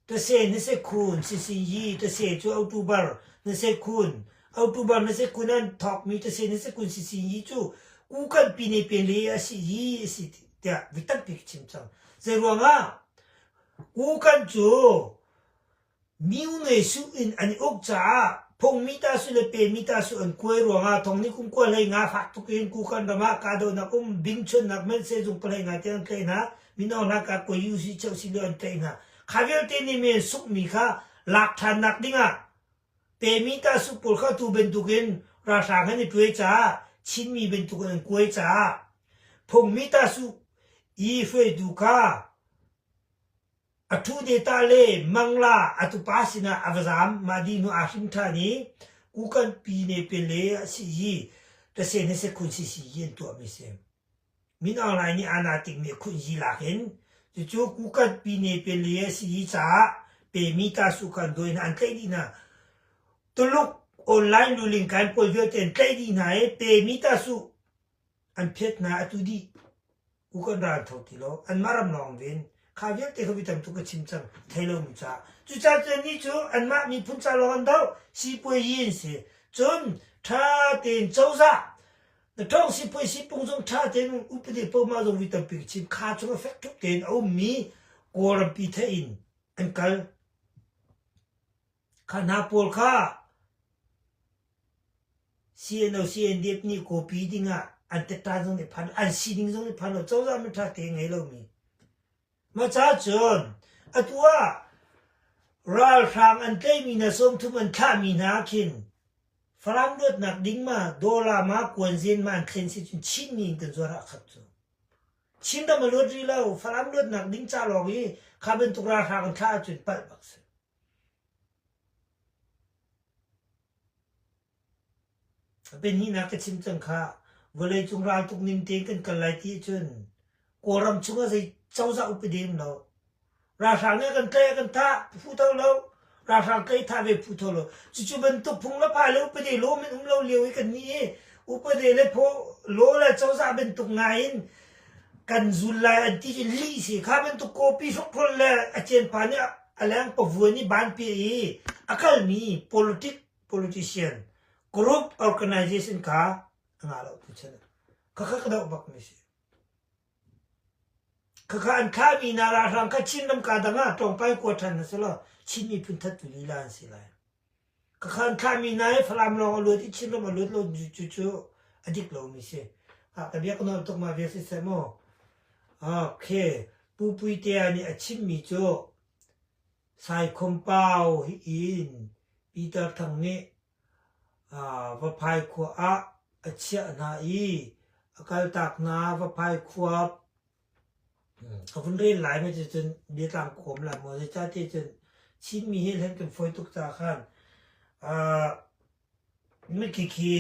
Tase na se khun sisin yi tase cu October na se khun October na se khun an thawk mi tase na se khun sisin yi cu kukan pi ne pe le a si yi a si tiah vi tampi ka chim cang. Zei ruangah Kukan cu Myone suh in an i uk caah. Phungmi ta su le pemi ta su an kuai ruangah thong ni kum kua hlei nga fak tuk in Kukan ram ah kahdohnak um bingchunnak mense zung pahlei nga tiang an tlaih hna. Mino hna ka kuai u si cheu si lio an tlaih hna. Kha vialte nih men sukmi kha lak ṭhannak dingah pemi ta su pawl kha tu bantukin ralhrang an i ṭuai caah Chinmi bantukin an kuai caah phungmi ta su i hruaitu kha A ṭhu deta le Mangla a tupa sinah a va zaam. Mah dih hnu aa hrim ṭhan i Kukan pine pele a si i Tase na sekhun sisi hi an tuahmi si. Min Aung Hlaing nih aa tikmi a khunh yi lak in cucu Kukan pine pele a si i caah pemi ta su kha an dawi hna an tlaih dih hna. Tuluk online luling kai pawl vialte an tlaih dih hna i pemi ta su an phiat hna atu dih u kan ral tho ti lo anmah ram lawng ven kha vialte kha vi tam tuk ka chim cang thei lo mi caah cucaah cun ni cu anmah miphun ca lawng an doh sipuai yi an si cun ṭha tein cozah na ṭhawng sipuai sipung zong ṭha tein upadi poma zong vi tampi ka chim kha chung a fek tuk tein a ummi kawlrampi theih in an kal Kha hna pawl kha CNO CNDF nih kawpi dingah an tetta zong nih phan an sining zong nih phan lo cozah man ṭha te ngei lomi. Mah caah cun atu ah ralhrang an tlaihmi hna 30 an thlahmi hna khin Falam luatnak ding ma Dawla ma Kuanzen ma an thlen si cun Chinmi in kan zuar ah khat cu. Chinram a luat rih lo Falam luatnak ding ca lawng i kha bantuk ralhrang an thlah ahcun palh bak si. Biahnihnak ka chim cang kha vawleicung raltuk ning tein kan kal lai ti ahcun Kawlram chungah zei cozah upadi um lo. Ralhrang nih a kan tlaih a kan thah phu tho lo. Ralhrang tlaih thah ve phu tho lo. Cucu bantuk phung le phai le upadi law men um lo lio i kan nih i upadi le phaw law le cozah bantuk ngai in kan zul lai an ti cu lih si. Kha bantuk kawpi hrokhrol le a cianpa nih a leng pavuan i banpi i a kalmi politic politician group organization kha a ngah lo tu chan khakha ka doh bak mi si. Khakha an thlahmi hna ralhrang kha Chinram ka dang ah tlawngpai kua ṭhan hna selaw Chin miphun thattu lila an si lai. Khakha an thlahmi hna hi Falam lawng a luat i Chinram a luat lo cu cu a dik lomi si. Ah, ka bia ka nawl tuk ma vial siseh maw? Okay. Pu Puitea nih a chimmi cu Saikhom Pau hi in Peter Thang nih Vaphai khua ah a chiah hna i a kaltak hna. Vaphai khua ka vun rel lai ma cucun biatlang kawm lai maw zeicahtiah cun Chinmi he hlen kan fawi tuk caah khan Mikhikhi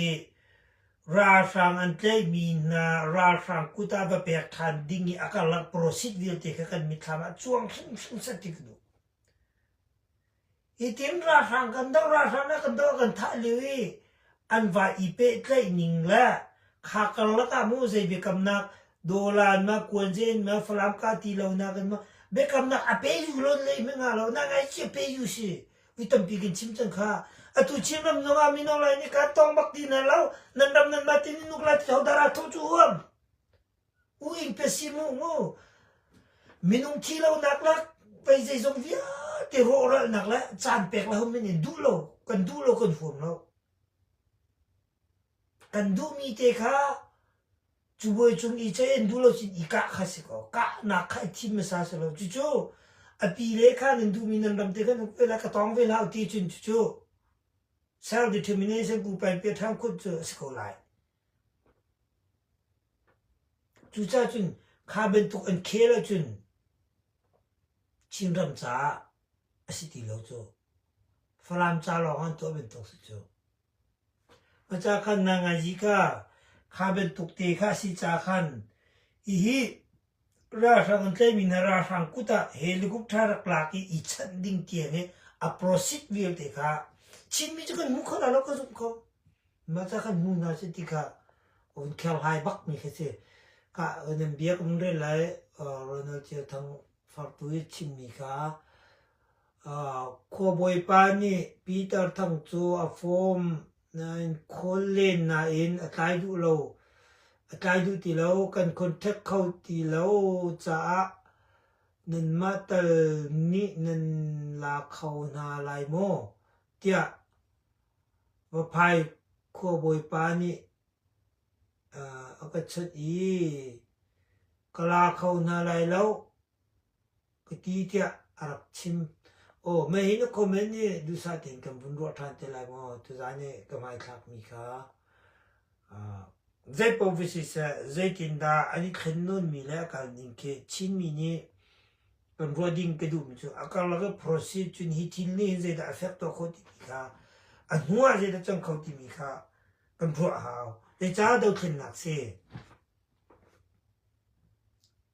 ralhrang an tlaihmi hna ralhrang kut ah va pek ṭhan ding i a karlak proceed vialte kha kan mitthlam ah cuang hrimhrim seh ti ka duh. Hitin ralhrang kan doh, ralhrang nih kan doh kan thah lio i an va i pehtlaih ning le kha karlak ah mu zei biakamnak Dolan ma Kuanzen ma Falam ka ti lo nak in ma biakamnak a pe yu lon le mi nga lo na ngai chi pe yu si vi tampi kan chim cang kha atu Chin ram zong ah mino lai nih ka tong bak ti na lo nan ram nan ma tin nuk la ti dara tho chu huam U ing pe si mu mu minung thi lo nak le pei zeizong vialte rawhralnak le caan pek le hum in duh lo kan duh lo kan huam lo kan duhmi te kha cubuai cung i cei an duh lo cun i kah kha si ko kahnak kha i thim hmasa si lo cucu a pi le kha nan duhmi nan ram te kha nan ve la ka tawng ve hlah ti cun cucu self determination ku pai pe ṭhang khut cu a si ko lai Cucaah cun kha bantuk an khel ahcun Chinram caah a si ti lo cu. Falam ca lawng an tuah bantuk si cu. Maca khan nangazi kha kha bantuk te kha a si ca khan hihi ralhrang an tlaihmi hna ralhrang kut ah helicopter rak lak i i chanh ding tiang hi a proceed vialte kha Chinmi cu kan hmu kho la lo ka zumh ko. Mah ca kan hmu hna si ti kha un kherhlai bakmi khi si. Ka nan bia ka vun rel lai Ronald Cio Thang Fartu i chimmi kha khuabawipa nih Peter Thang cu a form nain khawl len nain a tlai duh lo. A tlai duh ti lo. Kan contact kho ti lo caah nanmah tal nih nan la kho hna lai maw? tiah. Vaphai khuabawipa nih a ka chawnh i ka la kho hna lai lo ka ti tiah a rak chim. Aw mah hi na comment nih duhsah tein kan vun ruah ṭhan te lai maw? Tuzaan i ka hmaithlakmi kha zeipaoh va siseh zeitindah an i thlen nawnmi le a kal ning khi Chinmi nih kan ruah ding ka duhmi cu a karlak i process cun hi thil nih hin zeidah a fek tuah khawh timi kha a hnu ah zeidah cang kho timi kha kan ruah a hau. Zeicah dothlennak si?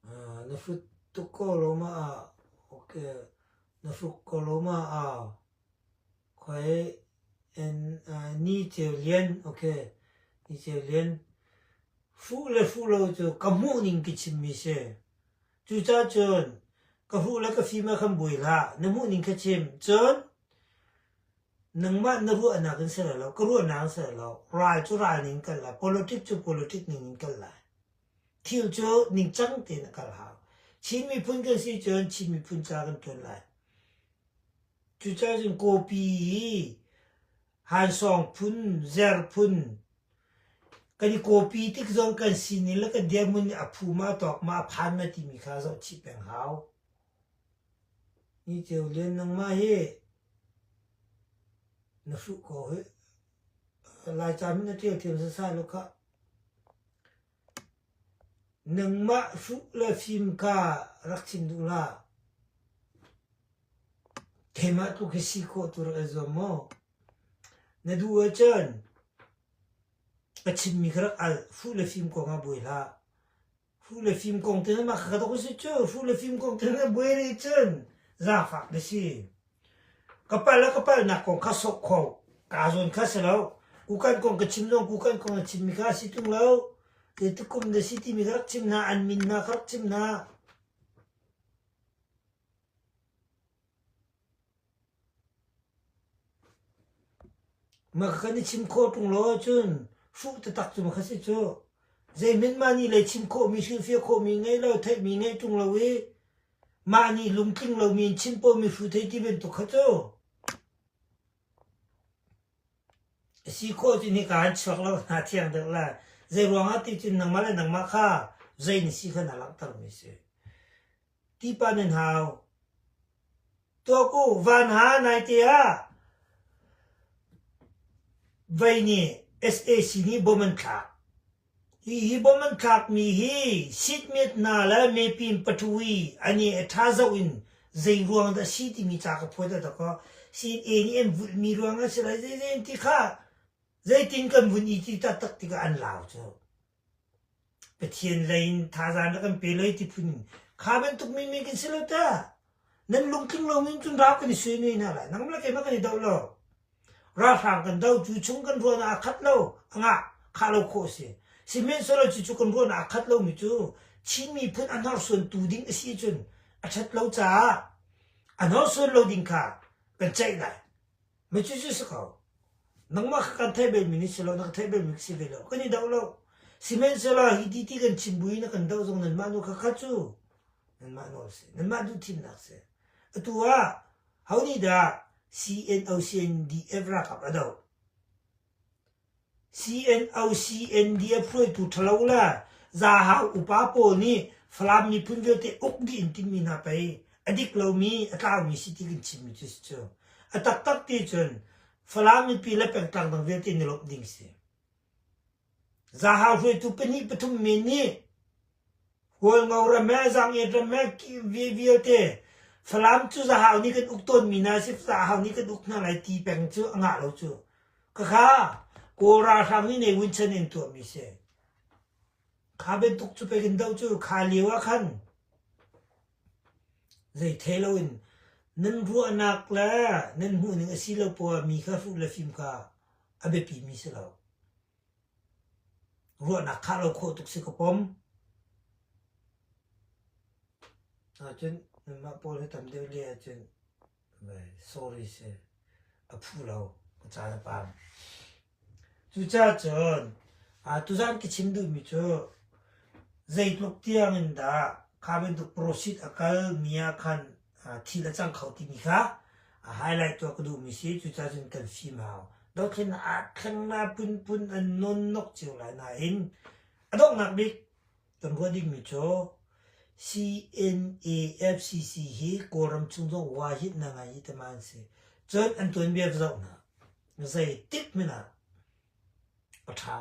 Na hrut tuk ko lo ma ah okay na hruk ko lo ma ah khoi en ni ceu lian okay ni ceu lian hruh le hruh lo cu ka hmuh ning ka chimmi si. Cucaah cun ka hruh le ka fim ah khan buai hlah, na hmuhning kha chim. Cun nangmah na ruahnak in si lo, ka ruahnak in si lo. Ral cu ral ning kal lai, politic cu politic ning in kal lai. Thil cu ningcang tein a kal hau. Chin miphun kan si cun Chin miphun ca kan ṭuan lai. Cucaah cun kawpi hi hansawng phun, zer phun, Kan i kawpi tik zong kan sining le kan dirhmun nih a phu ma a tawk ma a phan ma timi kha zohchih peng hau. Ni Ceu Lian nangmah hi na hruh ko hi. Laica min na ṭial thiam sasai lo khah. Nangmah hruh le fim kha rak chim duh hlah. Keimah tluk hi si khawh tu rak i zuam maw? Na duh ahcun a chimmi kha rak al. Hruh le fim kong ah buai hlah. Hruh le fim kong te mah kha ka si cu. Hruh le fim kong te na buai rih cun zaangfak na si. Ka pal le ka palnak kong kha sawk kho. Kaa zawn kha si lo. Kukan kong ka chim zong kukan kong a chimmi kha si tung lo. Zeitik kum na si timi kha rak chim hna. An min hna kha rak chim hna. Mah kan i chim khawh ṭung lo ahcun hruh taktak cu maw kha si cu. Zeihmanh mah nih lei chim khawhmi, hrilhfiah khawhmi ngei lo, theihmi ngei ṭung lo i mah nih lungtling lomi in chim pawhmi hru thei ti bantuk kha cu a si khawh cu hika an chuak lo hna thiang deuh lai. Zei ruangah ti cun nangmah le nangmah kha zei na si kha na langhtermi si. Tipa nan hau. Tuak u, van ha naite ah vei nih sac nih bom an thlak. Hi hi bom an thlakmi hi sitmiat hna le mepin patui an i a ṭha zoh in zei ruang dah si timi ca ka phuat a dakaw. CNA nih an vulhmi ruang a si lai zei ti kha zeitin kan vun i ti taktak tikah an lau cu. Pathian lei in thazaang na kan pe lei ti phun kha bantuk menmen kan si lo ta. Nan lungtling lo in cun rau kan i sui hna lai. Nang le keimah kan i do lo. Ralhrang kan do cu chung kan ruahnak a khat lo. A ngah khah lo khawh a si. Sihmanhsehlaw cucu kan ruahnak a khat lomi cu Chin miphun a hnorsuan tu ding a si cun a ṭhat lo caah a hnorsuan lo ding kha kan ceih lai. Ma cucu si ko. Nangmah kha kan theih belmi nih si lo, na ka theih belmi ka si ve lo. Kan i doh lo. Sihmanhsehlaw hi ti ti kan chim bu in a kan doh zong nanmah nu kha kha cu nanmah nawl si. Nanmah duhthimnak si. Atu ah ho nih dah CNO CNDF ralkap a doh? CNOCNDF hruaitu ṭhalo le Zahau upa pawl nih Falam miphun vialte uk dih in timmi hna pei a dik lomi a tlaumi si ti kan chimmi cu si cu. A taktak ti cun Falam mipi le pengtlang dang vialte ni lawmh ding si. Zahau hruaitu pahnih pathum men nih Hualngo ram he Zangiat ram he vialte Falam cu Zahau nih kan uk tawnmi hna si Zahau nih kan uk hna lai ti peng cu a ngah lo cu. Khakha Kawl ralhrang nih Ne Win chan in tuahmi si. Kha bantuk cu pei kan doh cu kha lio ah khan zei thei loin nan ruahnak le nan hmuhning a si lo poah mi kha hruh le fim kha a biapi mi si lo. Ruahnak khah lo khawh tuk si ka pom. Ahcun nanmah pawl hi tam deuh le ahcun sorry si a phu lo ka caan a pam. Cucaah cun tuzaan ka chim duhmi cu zeitluk tiang in dah kha bantuk proceed a kal mi ah khan thil a cang kho timi kha a highlight tuah ka duhmi si. Cucaah cun kan fim hau. Dothlennak aa thleng na phunphun an nawnnok cio lai nain a donghnak bik kan ruah dingmi cu CNAFCC hi Kawlram chung zong wahit na ngai i tama an si. Cun an tuanbia va zoh hna. Zeitik hmanh ah a ṭha.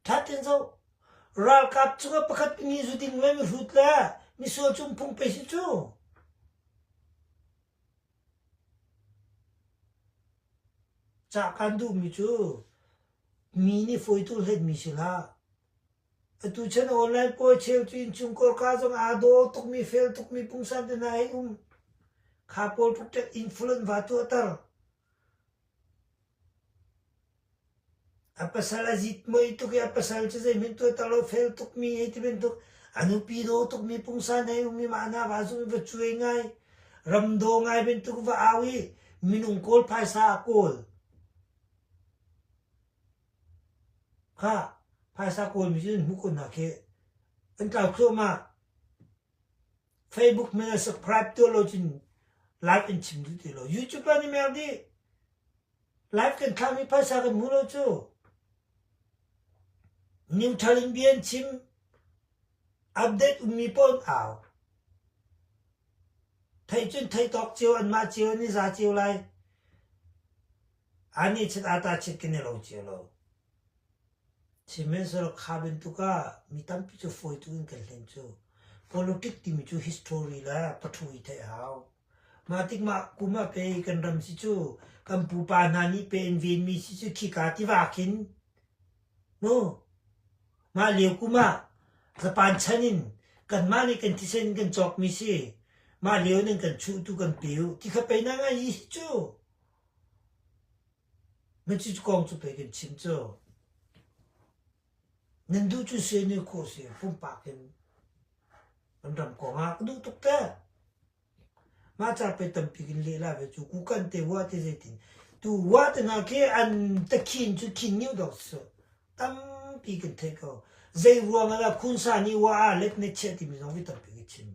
Ṭha tein zoh. Ralkap cungah pakhat pahnih zu ding le mihrut le misual cung phung pei si cu. Cah kan duhmi cu mi nih fawitu hletmi si hlah. Atu chan online pawl cheu cu innchungkhar ka zong aa daw tukmi fel tukmi pungsan te hna hei um. Kha pawl protect influence va tuahter. A pasal a zitmoi tuk i a pasal cu zeihmanh tuahter lo fel tukmi hei ti bantuk a nupi daw tukmi pungsan hei um i mah hna va zung i va cuai ngai ram daw ngai bantuk va au i minung kawl phaisa a kawl. Kha phaisa kawlmi cu an hmuh ko hna khi an tlau thluahmah. Facebook hmanh ah subscribe tuah lo cun live in chim duh ti lo. YouTube ah ni mer dih. Live kan thlahmi phaisa kan hmu lo cu. Neutral in bia an chim. Update ummi paoh an au. Theih cun theih tawk cio anmah cio an i za cio lai. Ani chit ata chit kan i lo cio lo. Sihmanhsehlaw kha bantuk ah mi tampi cu fawi tuk in kan hlen cu. Politic timi cu history le pathu i theih a hau. Mah tik mah kum ah pei kan ram si cu kan pupa hna nih pe in venmi si cu khika tiva khin mu mah lio kum ah Japan chan in kanmah nih kan thisen in kan cawkmi si mah lio nan kan chuh tu kan pe u ti kha pei na ngai hi cu. Na cu kong cu pei kan chim cu. Nan duh cu si ne khawh si pumpak in kan ram kong ah ka duh tuk te. Mah ca pei tampi kan leh la ve cu kukan te wa te zeitin tu wa te hna khi an takhin cu khin niu dok su tampi kan theih ko. Zei ruang ah dah khunsa nih wa ah let ne chiah timi zong vi tampi ka chim.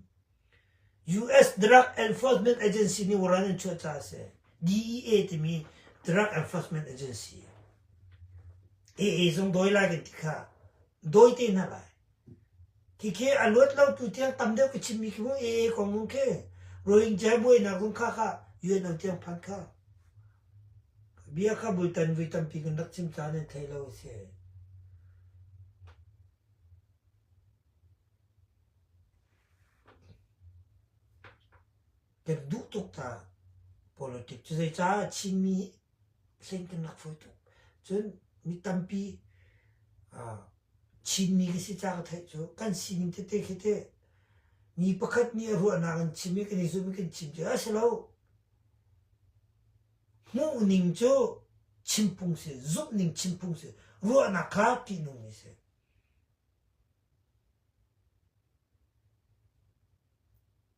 US Drug Enforcement Agency nih warrant an chuah caah a si. DEA timi Drug Enforcement Agency. AA zong dawi lai kan ti kha. Dawi te hna lai. Khi a luat lo tu tiang tam deuh ka chimmi khi mu AA kong mung khi Rohingya buainak zong kha kha UNO tiang phan kha. Bia kha bultan vui tampi kan rak chim caan an thei lo a si. Kan duh tuk ta politic cu zeicah Chinmi hlen kan rak fawi tuk. Cun mi tampi Chinmi ka si ca ka theih cu kan sining tete khi teh mi pakhat nih a ruahnak an chim i kan i zum i kan chim cu a si lo. Hmuhning cu chimphung si, zumhning chimphung si, ruahnak kha ṭihnungmi si.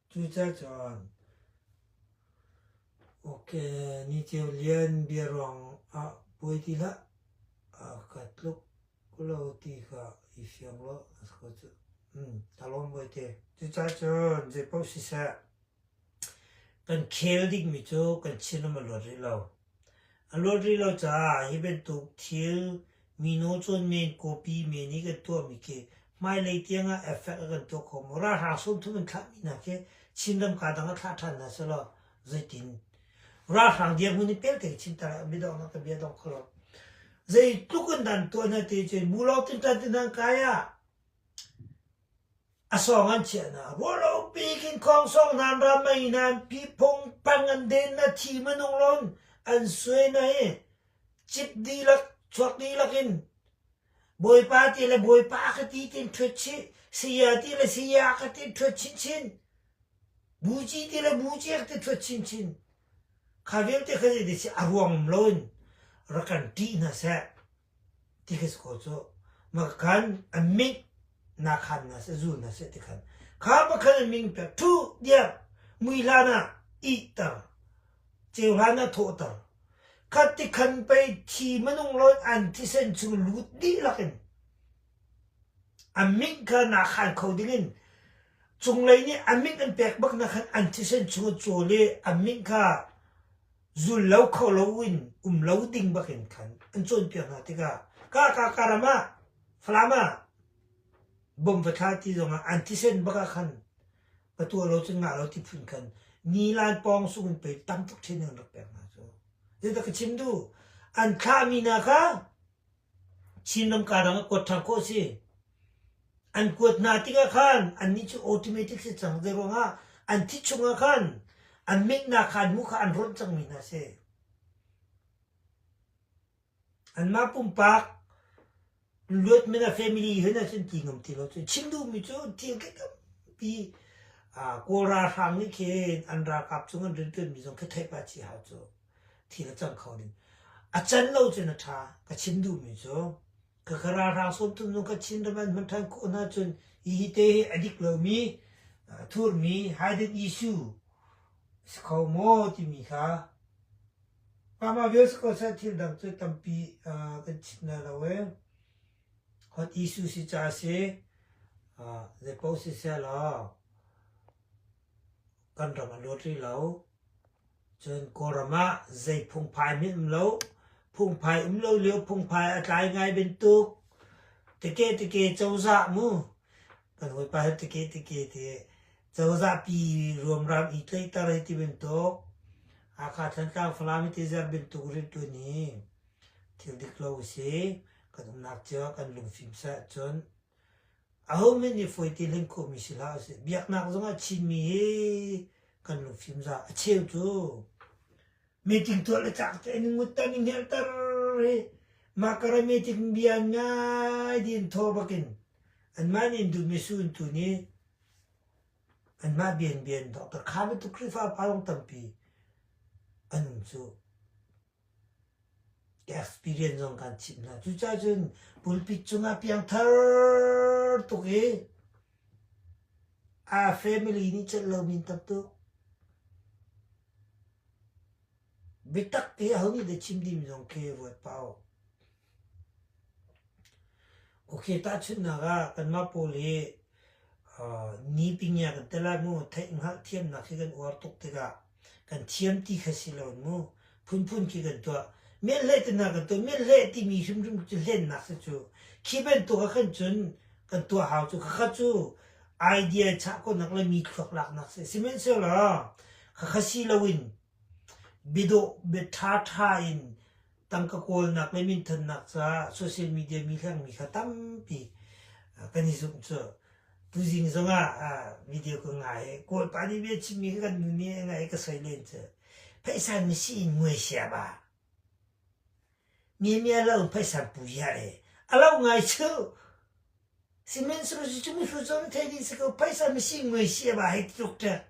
Cucaah okay, Ni Ceu Lian bia ruang ah buai ti hlah. A ka tluk lo ti kha i fiang law a si ko cu. Ka lawm bawite. Cucaah cun zeipaoh siseh, kan khel dingmi cu kan chin a luat rih lo. A luat rih lo caah hi bantuk thil mino cawn men kawpi men i kan tuahmi khi hmailei tiangah effect a kan tuah kho maw? Ralhrang 30 an thlahmi hna khi Chinram kaa dang ah thlah ṭhan hna sehlaw zeitin? Ralhrang dirhmun i pelte ka chim tar ah biadonghnak ka bia dong kho lo. Zeitluk in dan tuah hna ti cun mulawng tinṭan ti hna kai ah A sawng an chiah hna. Ruahlopi khin khawngsawng hna an ra mei hna an piphung pang an den na thi minung lon an suai na i cip dihlak chuak dihlak in Bawipa ti le Bawipa ka ti tin ṭhuat chih saya ti le saya ka ti ṭhuat chinchin buci ti le buci ka ti ṭhuat chinchin kha vialte kha zei si a ruang um loin rak kan ṭih hna seh ti ka si ko cu makhan a ming na khan na seh zu na seh ti khan kha pakhan a ming pek thu diak mui hlan ah ihter ceu hlan ah thawhter khat ti khan pei thi minung lawn an thisen chung lut dihlak in a ming kha na khan kho ding in cunglei nih a ming an pek bak na khan an thisen chung cawl i a ming kha. Zul lo kho lo in um lo ding bak in khan an cawnpiak hna tikah ka ka ka ram ah Falam ah bom va thla ti zongah an thisen bak ah khan ka tuah lo cun ngah lo ti phun khan nilan pawng sung in pei tam tuk training an rak pek hna cu. Zeidah ka chim duh? An thlahmi hna kha Chinram kaa dang ah kuat ṭhan khawh a si. An kuat hna tikah khan annih cu automatic si cang. Zeiruangah an thi chungah khan an menhnak kha an hmuh kha an rawnh cangmi hna a si. Anmah pumpak luat men a family hin ahcun ti ngam ti lo cu. Chim duhmi cu thil khi tampi Kawl ralhrang nih khin an ralkap cung an rianṭuanmi zong khi theih pah chih hau cu. Thil a cang kho ding. A can lo cun a ṭha. Ka chim duhmi cu ka ka ralhrang sawmthum zong kha Chinram an hman ṭhan khawh hna cun hihi te hi a dik lomi thurmi hidden issue si kho maw timi kha mah vial si ko seh thil dang cu tampi kan chim na lo e. Hot issue si ca si zei paoh si seh law kan ram a luat rih lo. Cun Kawlram ah zei phungphai hmanh um lo. Phungphai um lo lio phungphai a tlai ngai bantuk. Teke teke cozah mu. Kan hawipa he teke teke ti cozah pi ruamram i tlaihter hi ti bantuk. Hakha Thantlang Falam hi ti zer bantuk riantuan hi thil dik lo a si. Kan umnak cio ah kan lungfim seh cun Ahohmanh nih fawi te hlen khawhmi si hlah usih. Biaknak zongah Chinmi hi kan lungfim za. A cheu cu meeting tuah le cak te an i ngut an i hngelter i mah kar ah meeting bia an ngai dih an thaw bakin anmah nih an duhmi su an tun i anmah bia in bia an dawhter. Kha bantuk Khrihfa pa zong tampi an um cu. Experience zong kan chimh hna. Cucaah cun pulpit cungah piangthar tuk i a family nih celh lomi an tam tuk. Biatak te aho nih dah chim ding zong khi ruat pah u. Ok, tahchunhnak ah kanmah pawl hi ni pingya kan ti lai mu, theih hngalh thiamnak hi kan uar tuk tikah kan thiam ti kha si lo mu, phunphun khi kan tuah. Miahleh te hna kan tuah. Miahleh timi hrimhrim cu hlennak si cu. Khi bantuk ah khan cun kan tuah hau cu. Khakha cu idea chah khawhnak le mi thluak laknak si. Sihmanhsehlaw khakha si loin biadawh bia ṭhaṭha in tangka kawlnak le minthannak caah social media mi hlengmi kha tampi kan i zumh cu. Tuzing zongah video ka ngai i Kawlpa nih bia chimmi kha kan nu nih a ngaih i ka soi len cu. Phaisa misi in muai sia ba. Mi mia lo phaisa pu ya e. A lo ngai cu. Sihmanhsehlaw cu mi hru cu thei ding si ko phaisa misi muai sia ba hei tluk ṭek.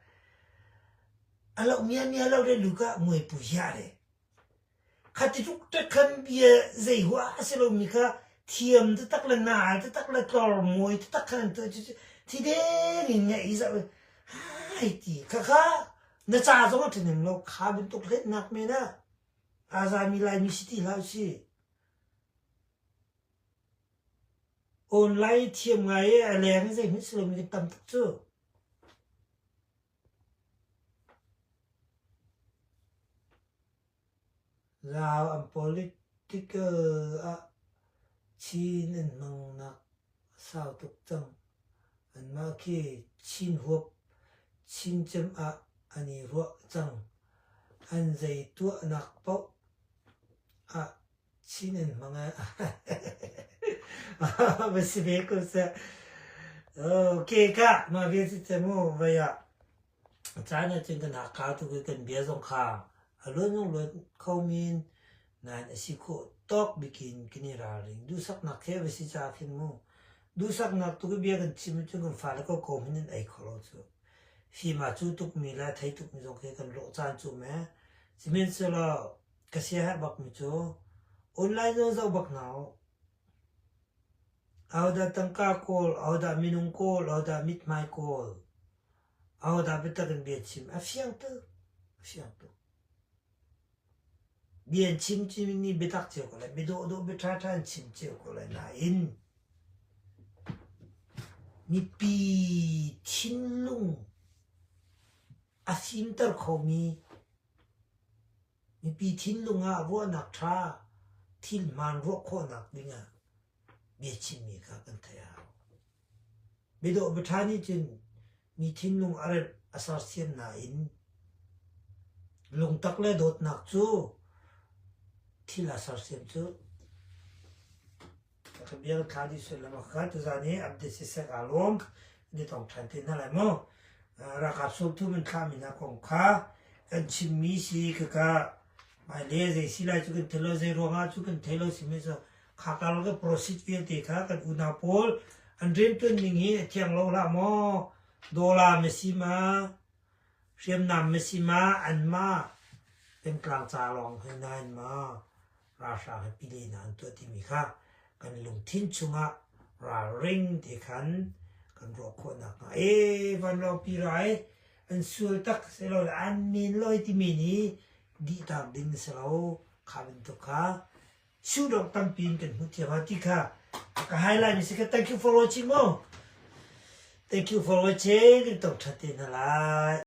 A lo mia mia lo le luka muai pu ya le. Khati tluk ṭek khan bia zei huah a si lomi kha thiam taktak le naal taktak le tlor mawi taktak khan an tuah cucu thi deng in ngaih i zoh i hai ti khakha na ca zong a ṭhahnem lo kha bantuk hletnak men ah aa zami Laimi si ti hlah usih. Online thiam ngai i a leng i zeihmanh si lomi kan tam tuk cu. Lau an political ah Chin an hmangnak a sau tuk cang. Anmah khi Chin huap chincem ah an i ruah cang. An zei tuahnak paoh ah Chin an hmang va si ve ko seh. Okay ka mah vial si cu mu vai ah caan ah cun kan Hakha tuk i kan bia zong kha a luan zong luan kho men nain a si khawh tawk bikin kan i ralring. Duhsaknak he va si caah khin mu duhsaknak tuk i bia kan chim ahcun kan fale ko ko hmanh an ei kho lo cu. Fim aa cu tukmi le a thei tukmi zong khi kan lawh caan cu me. Sihmanhsehlaw Ka siaherh bakmi cu online zong zoh bak hna u. Ahodah tangka kawl, ahodah minung kawl, ahodah mithmai kawl, ahodah biatak in bia chim a fiang tuk, a fiang tuk. Bia an chim cimi nih biatak cio ko lai, bia dawhdawh bia ṭhaṭha an chim cio ko lai nain mipi thinlung a fimter khomi. Mipi thinlung ah ruahnak ṭha thil hmaan ruah khawhnak dingah biachimmi kha kan theih a hau. Biadawh biaṭha nih cun mi thinlung a remh a sersiam nain lungtak le dawtnak cu thil a sersiam cu Ka bia ka thla dih sullam a kha tuzaan hi update siseh kaa lawm. Ni tong ṭhan te hna lai mu. Ralkap sawmthum in thlahmi hna kong kha kan chimmi si khaka hmailei zei si lai cu kan thei lo zei ruangah cu kan thei lo simi cu kha karlak i proceed vialte kha kan unau pawl an rianṭuan ning hi a thiang lo hlah maw dollar na si ma hriamnam na si ma anmah pengtlang ca lawng he nain ma ralhrang he pile an tuah timi kha kan lungthin chungah ralring te khan kan ruah khawh nakhnga ee vanlawngpi rai an sual tak silo le an men loi timi nih dihtak ding si lo kha bantuk kha sudok tampi in kan hmuh thiam ha ti kha ka highlight mi si ka thank you for watching mo thank you for watching tong that te na lai.